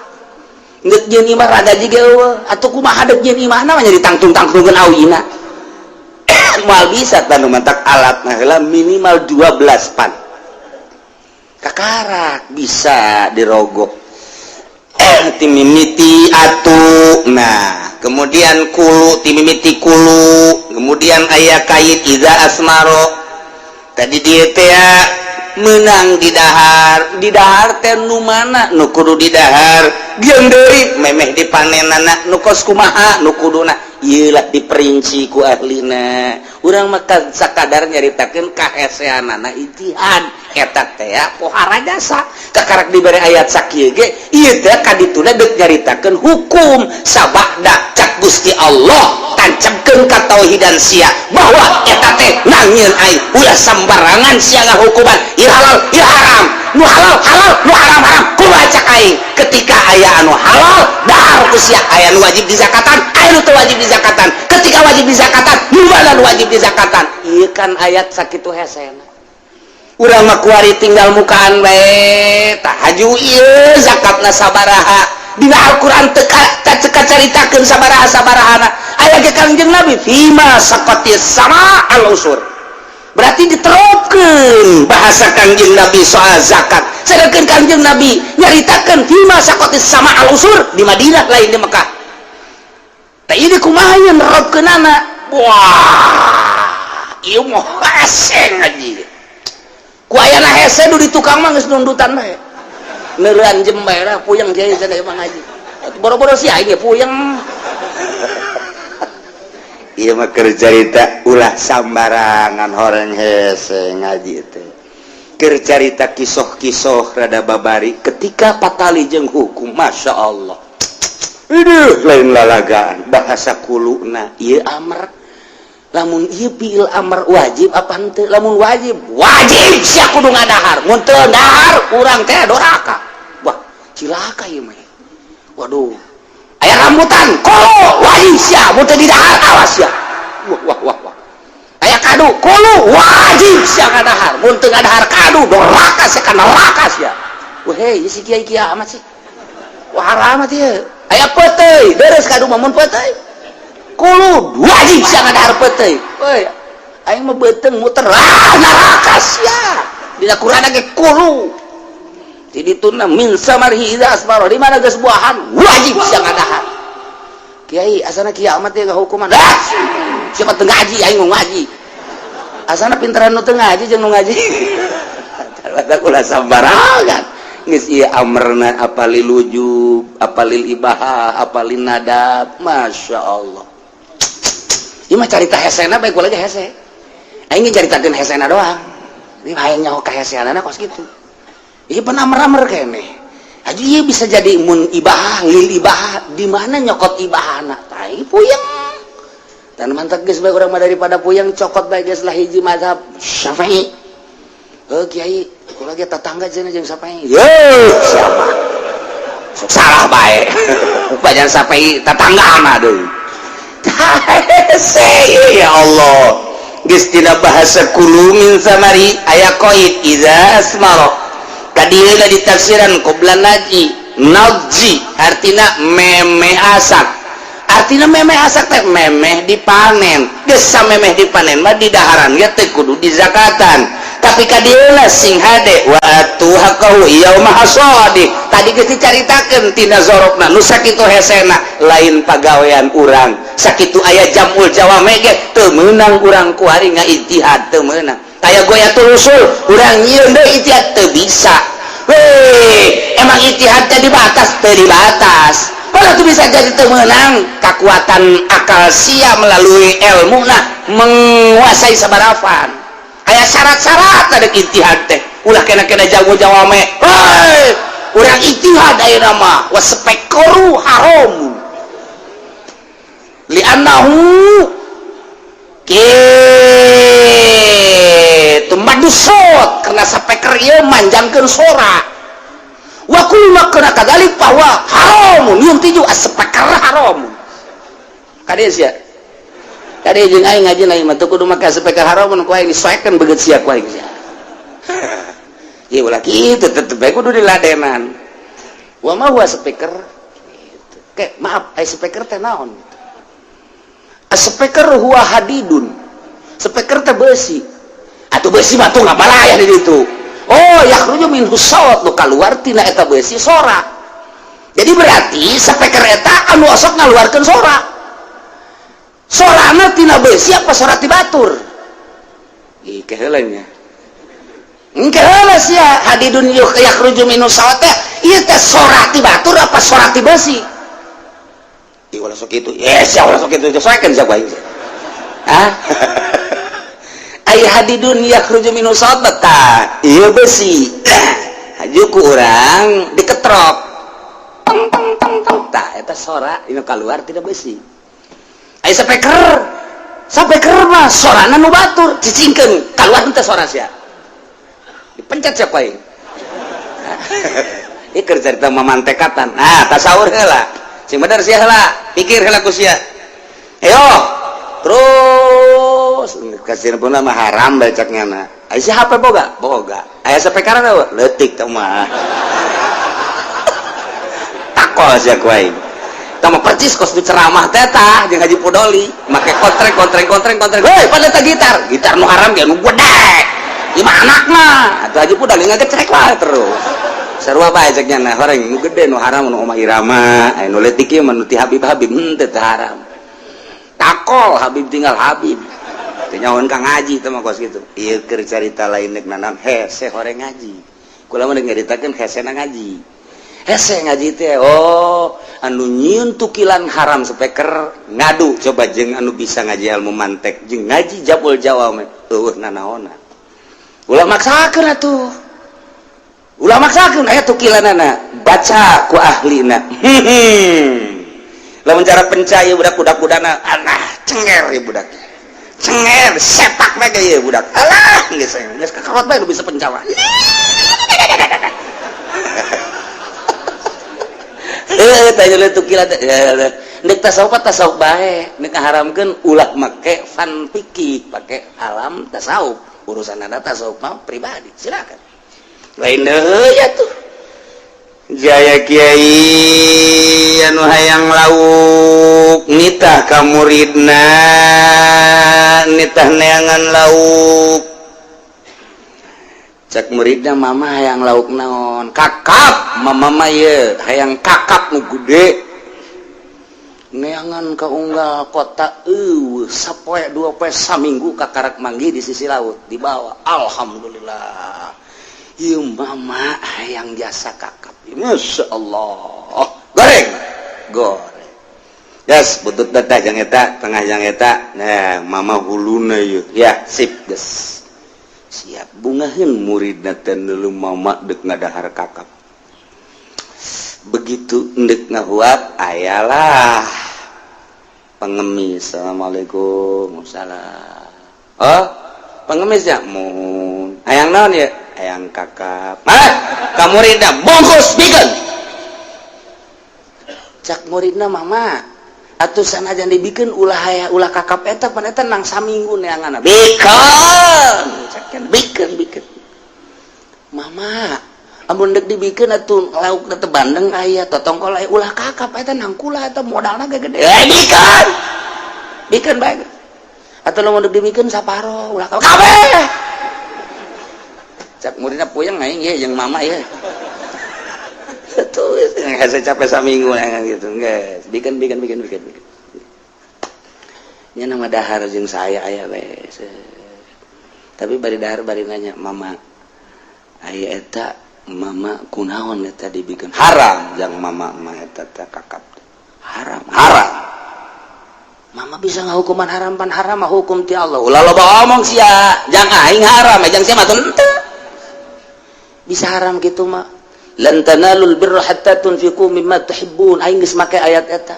deuk nyieun imah ragaji ge eueuh. Atuh kumaha deuk nyieun imahna mah, jadi tangtung-tangtungkeun awina moal bisa. Tah, nu mantak alat nah heula minimal 12 pan kakarak bisa dirogoh timimiti atuh. Nah, kemudian kulu, timimiti kulu, kemudian aya kait idza asmaro. Tadi dia teh menang didahar. Didahar teh nu mana nu kudu didahar? Jeung deui memeh dipanenana nu kos kumaha nu kuduna? Ieu lah diperinci ku ahlina. Urang mah sakadar nyaritakeun kaheseanana ijtihad eta teh pohara jasa. Kakarak dibere ayat sakieu ge, ieu teh kadituna deuk nyaritakeun hukum sabada cak Gusti Allah, tancapkeun katauhidan sia bahwa eta teh nangieun aing, ulah sambarangan sia ngahukuman ieu halal, ieu haram, nu halal halal, nu haram haram. Kumaha cak aing? Ketika aya anu halal, dahar ku sia. Aya nu wajib dizakatan, aya nu teu wajib dizakatan. Ketika wajib dizakatan, nu mana nu wajib dizakatan? Ieu kan ayat sakitu hesena. Urang mah kuari tinggal mukaan bae. Tah, haju ieu zakatna sabaraha? Dina Al-Qur'an teu teu caritakeun sabaraha sabarahana. Aya ge Kangjeng Nabi, fima saqatis sama al usur, berarti diterapkeun bahasa Kangjeng Nabi soal zakat. Sedangkan Kangjeng Nabi nyaritakeun fima saqatis sama al usur di Madinah, lain di Mekah. Tah, ini kumaha nya nerapkeunana? Wah, ieu mah hese ngaji ku ayana hese. Nu di tukang mah geus nundutan bae, neureun jem bae lah. Puyeng kiai cenah mah ngaji, boro-boro si aing ge puyeng. Ieu mah keur carita, ulah sambarangan horeng hese ngaji teh. Keur carita kisoh-kisoh rada babari ketika patali jeung hukum. Masya Allah, ini lain lalagaan. Bahasa kuluna ieu amr, lamun ieu fiil amr wajib apa henteu? Lamun wajib, wajib sia kudu ngadahar. Mun teu dahar, urang teh doraka. Wah, cilaka ieu mah. Waduh, aya rambutan, kulu, wajib sia. Mun teu didahar, awas sia. Wah, wah, wah, wah. Aya kadu, kulu, wajib sia ngadahar. Mun teu ngadahar kadu, doraka sia, ka neraka sia. Wah, hei, si kiai kiamat sih. Wah, haram ieu. Aya peuteuy, beres kadu mah. Mun peuteuy, kulu, wajib sia ngadahar peuteuy. Woi, aing mah beuteung muter, ah, neraka sia. Dina Quran ge kulu di dituna min samarihi idza asmara, di mana geus buahan, wajib sia ngadahar. Kiai, asana kiamat ya hukuman. Ah, siapa teu ngaji? Aing mau ngaji, asana pintaran nu teu ngaji jeung nu ngaji. Ulah sambarangan. Geus ieu amrna apa lil wujub, apa lil ibahah, apa lin nadab? Masya Allah, ieu mah carita hesena bae. Kula ge hese, aing ge caritakeun hesena doang. Ini hayang nyaho kaheseanana kos kitu. Ieu pan amr-amr keneh. Haji, ieu bisa jadi mun ibahah, lil ibahah, di mana nyokot ibahana? Tah, puyeng dan mantap. Geus bae urang mah, daripada puyeng, cokot bae geus lah hiji mazhab Syafi'i. Oh kiai, kula ge tetangga cenah jeung Syafi'i. Ye, siapa sok salah bae, banyak Syafi'i tetangga deui. Ya Allah, geus tina bahasa kulu min samari, aya qaid idza asmara. Kadieuna ditafsiran qobla naji nadji, artina memeh asak. Artina memeh asak teh memeh dipanen. Geus samemeh dipanen mah didaharan ge teh kudu dizakatan. Tapi kadieuna sing hade, wa atu haqqahu yauma hasadi. Tadi geus dicaritakeun tina zorofna nu sakitu hesena, lain pagawean urang. Sakitu aya jamul jawame ge teu meunang urang kuari ngaijtihad, teu meunang. Taya ghoyatul wushul, urang nyieun deui ijtihad teu bisa. Weh, emang ijtihad teh dibatas, teu dibatas. Kalau itu bisa jadi teu meunang kekuatan akal sia melalui ilmu nah menguasai sabarafan. Aya syarat-syarat ada ijtihad teh. Ulah kena-kena jago jawame. Hei, urang ijtihad ayeuna mah waspekoru haram. Li'annahu kitu madusot karena speaker ieu manjangkeun sora. Wa kullu ma kana kadzalik fa huwa haramun yuntiju as-speaker haram. Kade sia. Kade jeung aing ngaji aing mah teu kudu make speaker haramun ku aing disoekeun beungeut sia ku aing sia. Ieu ulah kitu tetep bae kudu diladenan. Wa ma huwa speaker? Gitu. Kayak maaf, ai speaker teh naon? Speaker huwa hadidun. Speaker teh besi. Atuh besi mah tuh ngabalaya di ditu. Oh, yakhruju minhu sawt, nu kaluar tina eta besi sora. Jadi berarti speaker eta anu osok ngaluarkeun sora. Sorana tina besi apa sora ti batur? Ih, keheula nya. Engke heula sia hadidun yakhruju minhu sawt teh ieu teh sora ti batur apa sora ti besi? Ih, ulah sok kitu. Yes, ya ulah sok kitu. Soekeun sia ku aing. Hah? Ai hadidun yakhruju minhu sawt tah ieu besi. Haju ku urang diketrok. Tong tong tong tong. Tah eta sora inu kaluar tina besi. Ai speaker. Speaker mah sorana nu batur cicingkeun kaluar teh sora sia. Dipencet sia ku aing. Ieu keur carita mamantekatan. Nah, tasawur heula. Sing bener sia heula, pikir heula ku sia. Ayo, terus kasih pun mah haram bae cek nyana. Aya si HP boga? Boga. Aya speaker teh leutik teh mah. Takol sia ku aing. Tah mah percis kos du ceramah teh tah jeung Haji Pudoli, make kontreng kontreng kontreng kontreng. Heuy, pada teh gitar. Gitar nu haram ge nu gede. Ieu mah anakna. Atuh Haji Pudoli ngagecrek wae terus. Sarua bae cek nyana, horeng nu gede nu haram nu Omah Irama, aya nu leutik ieu mah nu ti Habib Habib henteu teu haram. Takol Habib tinggal Habib. Teu nyahoan ka ngaji teh mah kos kitu. Ieu keur carita lain deuk nanam hese horeng ngaji. Kula mah deuk nyaritakeun hesena ngaji. Hese ngaji teh oh anu nyieun tukilan haram speaker ngadu coba jeung anu bisa ngaji ilmu mantek jeung ngaji jabul jawame eueuh nanaonan. Ulah maksakeun atuh. Ulah maksakeun aya tukilanana baca ku ahlina. Lamun cara penca ieu budak budak-budana alah cenger ieu budak. Cenger sepak bae ieu budak. Alah geus geus kakarot bae nu bisa penca mah. Tanya tukilan ndek tasawuf tasawuf bae nek ngaharamkeun ulah make fan fikih pake alam tasawuf urusan anda tasawuf mah pribadi silakan lain deui ya tuh jaya kiai anu hayang lauk nitah ka muridna nitah neangan lauk cek muridna mama hayang lauk naon kakap mama mah ye hayang kakap nu gede neangan ka unggal kota eueuh sapoe dua poe saminggu kakarak manggih di sisi laut dibawa alhamdulillah ieu mama hayang jasa kakap Masya Allah goreng goreng gas butut datah jang eta tengah jang eta nah mama huluna ieu ya sip geus siap bungaheun muridna teh neuleuh mama deuk ngadahar kakap begitu ndek ngahuap ayalah pengemis assalamualaikum salam oh pengemis ya mun hayang naon ya hayang kakap ah ka muridna bungkus bikeun cak muridna mama atuh sanajan dibikeun ulah haya ulah kakap eta pan eta nang saminggu neanganna bikeun cak bikeun bikeun mama amun dek dibikeun atuh lauk teh bandeng aya totongkol aya ulah kakap eta nang kula eta modalna ge gede eh bikeun bikeun bae atuh lamun dek dibikeun saparo ulah kakap kabeh cak muridna puyeng aing ye jeung mama ye tuh hese capek saminggu gitu geus bikeun bikeun bikeun bikeun nya nama dahar jeung saya aya we. Tapi bari dahar bari nanya, "Mama, aya eta mama kunaon eta dibikin haram jang mama mah eta teh kakap haram haram. Mama bisa ngahukuman haram, pan haram mah hukum ti Allah. Ulah loba omong sia, jang aing haram, jang sia mah teu bisa haram gitu mah. Lan tanalul birra hatta tunfiqu mimma tuhibbun. Aing geus make ayat eta.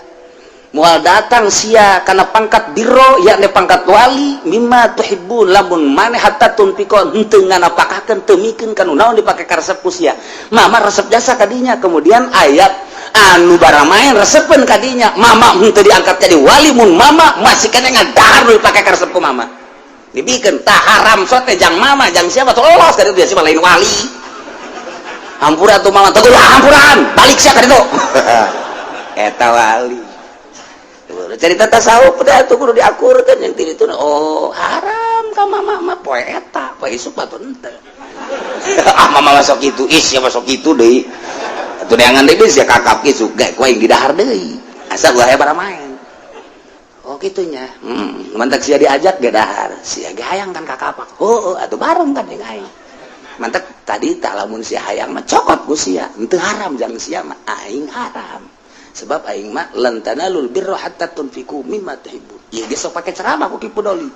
Moal datang sia kana pangkat birro, yakni pangkat wali, mimma tuhibbun, lamun maneh hatta tunfiqu henteu nganapakakeun, teu mikeun kanu naon dipake karesep ku sia. Mama resep jasa kadinya, kemudian ayat anu baramaen resepeun kadinya. Mama henteu diangkat jadi wali mun mama masih kena ngadahar nu dipake karesep ku mama. Dibikeun tah haram sote jang mama, jang siapa tuh lolos kaditu, dia sih lain wali. Hampura tuh mama, teguh hampuran, balik sia kaditu. Eta wali. Cerita tasawuf udah tuh kudu diakurkan yang itu, oh haram ka mama mah poe eta, poe isuk mah henteu. Ah, mama masuk itu, is ya masuk itu deui. Atuh neangan deui sia kakap isuk ge ku aing didahar deui. Asa ulah aya main. Oh gitunya. Mantak sia diajak ge dahar. Sia ge hayang kan kakapak. Oh, atuh bareng kan jeung aing. Mantak tadi tak lamun sia hayang mah cokot ku sia. Henteu haram jang sia mah, aing haram. Sebab aing mah lan tanalul birra hatta tunfiqu mimma tuhibbun. Ieu geus sok pake ceramah ku Ki Pudoli.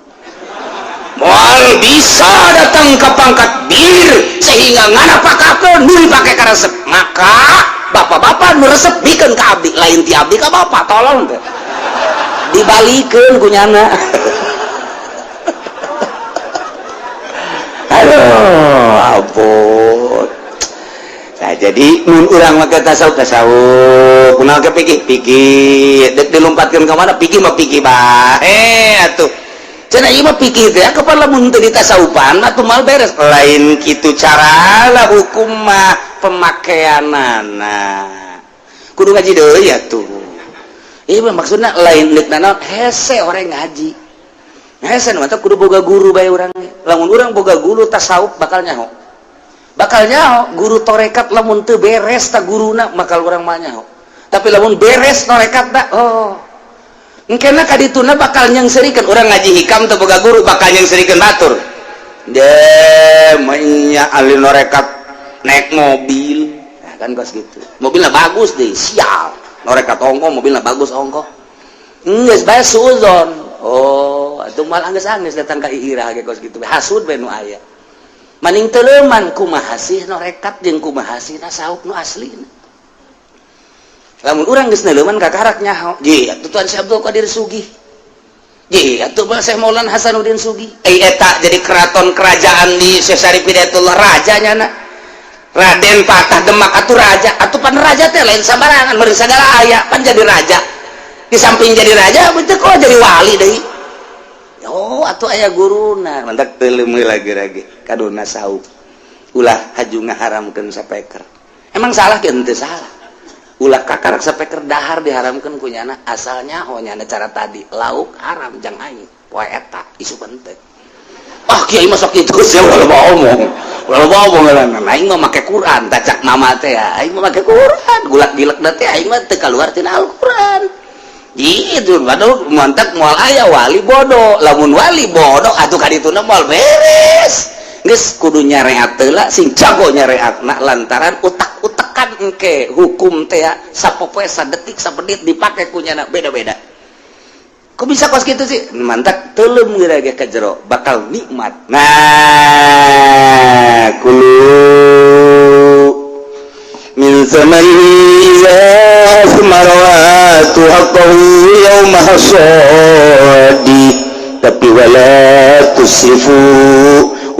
Moal bisa datang ke pangkat bir sehingga nganapakakeun nu dipake karesep. Maka bapak-bapak nu resep bikeun ka abdi, lain ti abdi ka bapak, tolong teh. Dibalikeun ku nyana. Aduh, ampun. Nah, jadi mun urang make tasawuf tasawuf, kunaon ke pikir pikir, dek dilompatkeun ka mana pikir mah pikir bae atuh. Cenah ieu mah pikir teh kapan lamun teu ditasawufan atuh mal beres. Lain kitu carana hukum mah pemakaianana. Kudu ngaji deui atuh. Ieu mah maksudna lain deuk nanaon hese orang ngaji. Hese nu kudu boga guru bae urang. Lamun urang boga guru tasawuf bakal nyaho. Bakal nyaho guru torekat lamun teu beres ta guruna bakal urang mah nyaho. Tapi lamun beres torekat da oh engkena kadituna bakal nyangserikeun urang ngaji hikam teu boga guru bakal nyangserikeun batur. De menya ahli norekat naik mobil. Nah, kan kos gitu. Mobilnya bagus deh, sial. Norekat ongko, mobilnya bagus ongko. Geus bae suuzon. Oh, atuh mal anggeus-anggeus datang ka iirah ge kos gitu. Hasud bae nu aya. Maning teleuman kumaha sih norekat jeung kumaha sih tasawuf nu aslina. Lamun urang geus neuleuman kakarak nyaho, ji atuh Tuan Syekh Abdul Qadir sugih. Ji atuh Syekh Maulana Hasanuddin sugih. Eta jadi keraton kerajaan di Syekh Syarif Hidayatullah raja nyana. Raden Patah Demak atuh raja, atuh pan raja teh lain sambarangan, meureun sagala aya pan jadi raja. Di samping jadi raja betul kok jadi wali deui. Oh atuh aya guruna, mantak teuleum lagi-lagi kaduna sauk. Ulah haju ngaharamkeun sapeker. Emang salah ke henteu salah. Ulah kakarak sapeker dahar diharamkeun ku nyana, asalnya oh nyana cara tadi lauk haram jang aing poe eta isu henteu. Ah kiai mah sok kitu sia ulah loba omong. Ulah loba omong lah aing mah make Quran tacak mama teh aing mah make Quran gulak-gilek teh aing mah teu kaluar tina Al-Quran. Gitu, waduh, mantak moal aya wali bodoh. Lamun wali bodoh atuh kadituna moal beres. Geus kudu nyareat heula sing jago nyareatna lantaran utak-utakan engke hukum teh sapopoe sadetik sapenit dipake ku nyana beda-beda. Kok bisa kos kitu sih? Mantak teuleum geura ge ka jero bakal nikmat. Nah, kulu min samarihi asmarawatu haqqahu yauma hasadi, tapi wala tusrifu,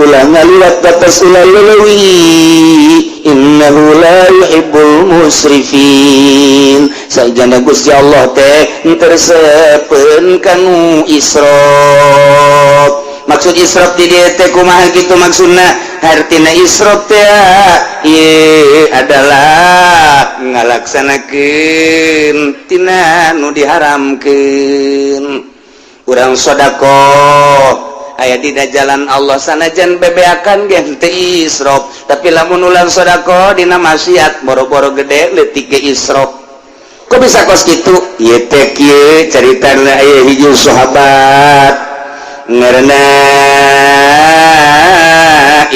ulah ngaliwat batas, ulah lelewi, innahu la yuhibbul musrifin. Sajana Gusti Allah teh tersepen kanu israf. Maksud israf di dieu teh kumaha kitu maksudna? Hartina israf teh ieu adalah ngalaksanakeun tina nu diharamkeun. Urang sedekah aya dina jalan Allah sanajan bebeakan ge henteu israf, tapi lamun ulang sedekah dina maksiat boro-boro gede leutik ge israf. Kok bisa kos kitu? Ieu teh kieu caritana aya hiji sahabat ngaranna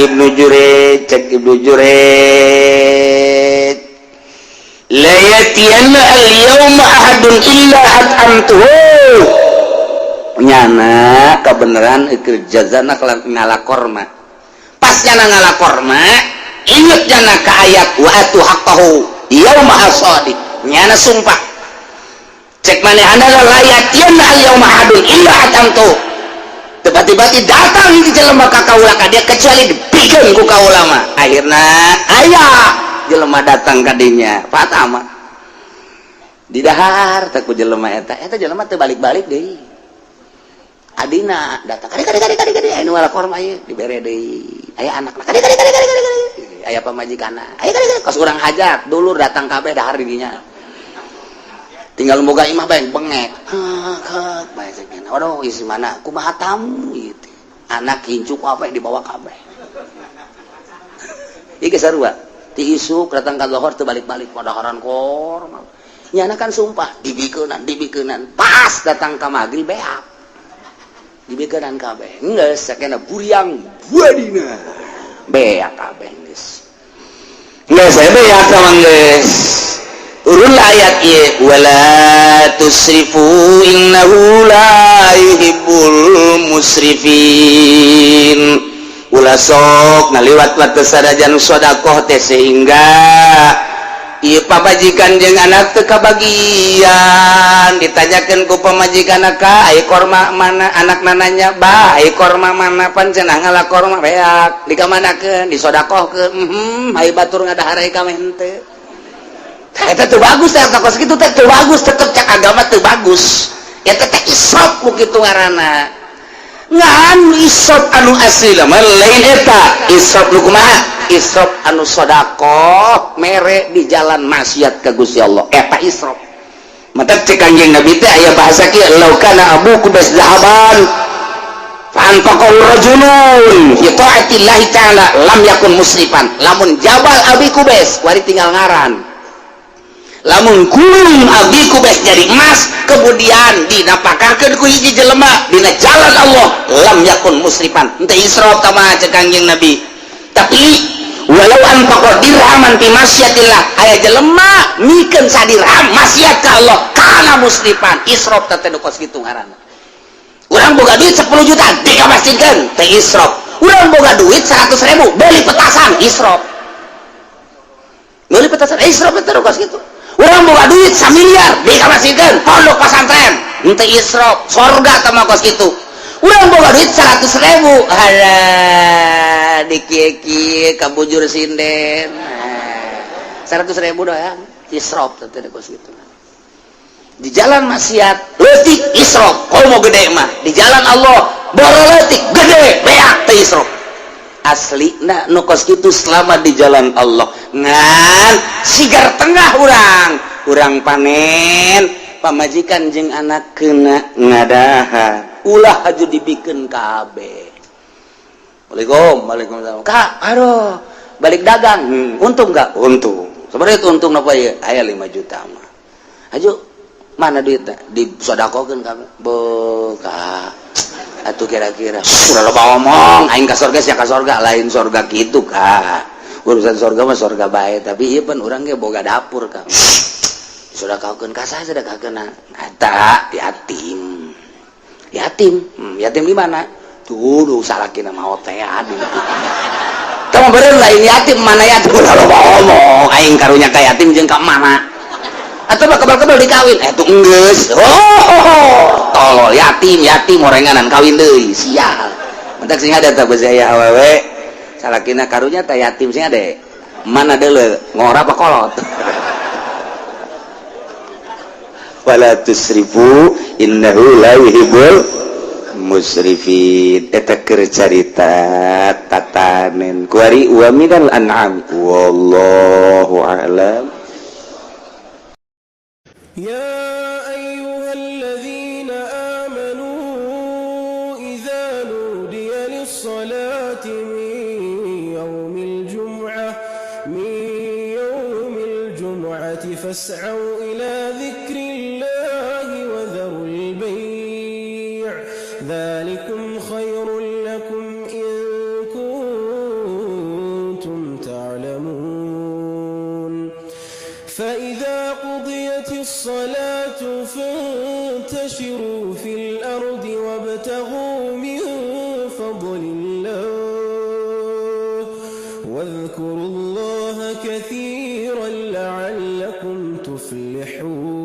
Ibnu Jurej, cek Ibnu Jurej, la yatiyanna al-yawma ahadun illa at'amtuhu. Nyana kebenaran keur jazana ngala korma. Pas nyana ngala korma, inget nyana ka ayat wa atu haqqahu yauma hasadi. Nyana sumpah. Cek manehna la yatiyanna al-yawma ahadun illa at'amtuhu. Tiba-tiba datang hiji jelema ka kaula ka dia kecuali dibikeun ku kaula mah. Akhirna aya jelema datang ka dinya. Fatama. Didahar teh ku jelema eta. Eta jelema teu balik-balik deui. Adina datang kadi kadi kadi kadi kadi aya nu ngala korma ieu dibere deui. Aya anakna kadi kadi kadi kadi kadi. Aya pamajikanna. Aya kadi kadi kos urang hajat, dulur datang kabeh dahar di dinya. Tinggal boga imah bae bengek. Hek bae cenah. Waduh isi mana kumaha tamu ieu teh. Anak incu ku apa dibawa kabeh. Ieu geus sarua. Ti isuk datang ka lohor teu balik-balik padaharan korma. Nyana kan sumpah dibikeunan dibikeunan. Pas datang ka magrib beak. Dibikeunan kabeh. Geus sakena buriang buadina. Beak kabeh geus. Geus beak sama geus. Turunlah ayat ieu wala tusrifu innahu la yuhibbul musrifin. Ulah sok ngaliwat wates sadajan sedekah teh sehingga ieu pamajikan jeung anak teu kabagian. Ditanyakeun ku pamajikan ka ai korma mana, anakna nanya bah ai korma mana, pan cenah ngala korma beak dikamanakeun disodakohkeun. Ai batur ngadahar ai ka henteu. Eta teu bagus teh kos kitu teh teu bagus, tetep cek agama teu bagus. Eta teh israf ku kitu ngaranna. Ngan israf anu asli mah lain eta. Israf nu kumaha? Israf anu sedekah mere di jalan maksiat ka Gusti Allah. Eta israf. Mata cek Kanjeng Nabi teh aya bahasa kieu, law kana abuku bas zahaban fa anfaqahu rajulun fi ta'atillahi ta'ala lam yakun musrifan. Lamun jabal abi kubes wari tinggal ngaran. Lamun gunung abi kubes jadi emas kemudian dinapakakeun ku hiji jelema dina jalan Allah lam yakun musrifan. Henteu israf ka mah cek Kanjeng Nabi. Tapi walau anfaqa dirhaman fi masyatillah, aya jelema mikeun sadirham maksiat ka Allah kana musrifan. Israf teh nu kos kitu ngaranna. Urang boga duit 10 juta dikamasjidkeun teh israf. Urang boga duit 100.000 beli petasan israf. Beli petasan israf teh nu kos kitu. Urang boga duit 1 miliar dikamasjidkeun pondok pesantren henteu israf, sorga teh mah kos kitu. Urang boga duit 100.000 halah dikieu-kieu kabujur sinden 100.000 doang israf teh kos kitu. Di jalan maksiat leutik israf, komo gede mah. Di jalan Allah boro leutik gede beak teh israf. Aslina nu kos kitu selama di jalan Allah. Ngan sigar tengah urang panen pamajikan jeung anak kena ngadaha ulah haju dibikeun kabeh. Waalaikum, waalaikumsalam. Kak, aduh, balik dagang. Untung enggak? Untung. Sebenarnya itu untung napa ya? Aya 5 juta mah. Haju mana duitnya? Disodakokeun kabeh. Beuh, atuh kira-kira sudah loba omong aing ka sorga sia ka sorga, lain sorga kitu ka. Urusan sorga mah sorga bae, tapi ieu pan urang ge boga dapur ka. Disodakokeun ka saha sedekahkeun? Eta yatim. Yatim. Yatim di mana? Tuh duh salakina maot teh adi. Teu beureum lain yatim mana yatim ulah loba omong aing karunya ka yatim jeung ka mana. Atau mah kebal-kebal dikawin tuh enggeus. Oh, tolol yatim yatim orenganan kawin deui sial. Mentak sing ada teh beusi aya awewe salakina karunya teh yatim sing ade. Mana deuleu ngora apa kolot. Wala tusrifu innahu la yuhibbul musrifin. Eta keur carita tatanen kuari wa minal an'am wallahu a'lam. يا أيها الذين آمنوا إذا نودي للصلاة من يوم الجمعة فاسعوا إلى ذكر الله وذروا البيع ذلكم خير لكم إن كنتم قضيت الصلاة فانتشروا في الأرض وابتغوا من فضل الله واذكروا الله كثيرا لعلكم تفلحون.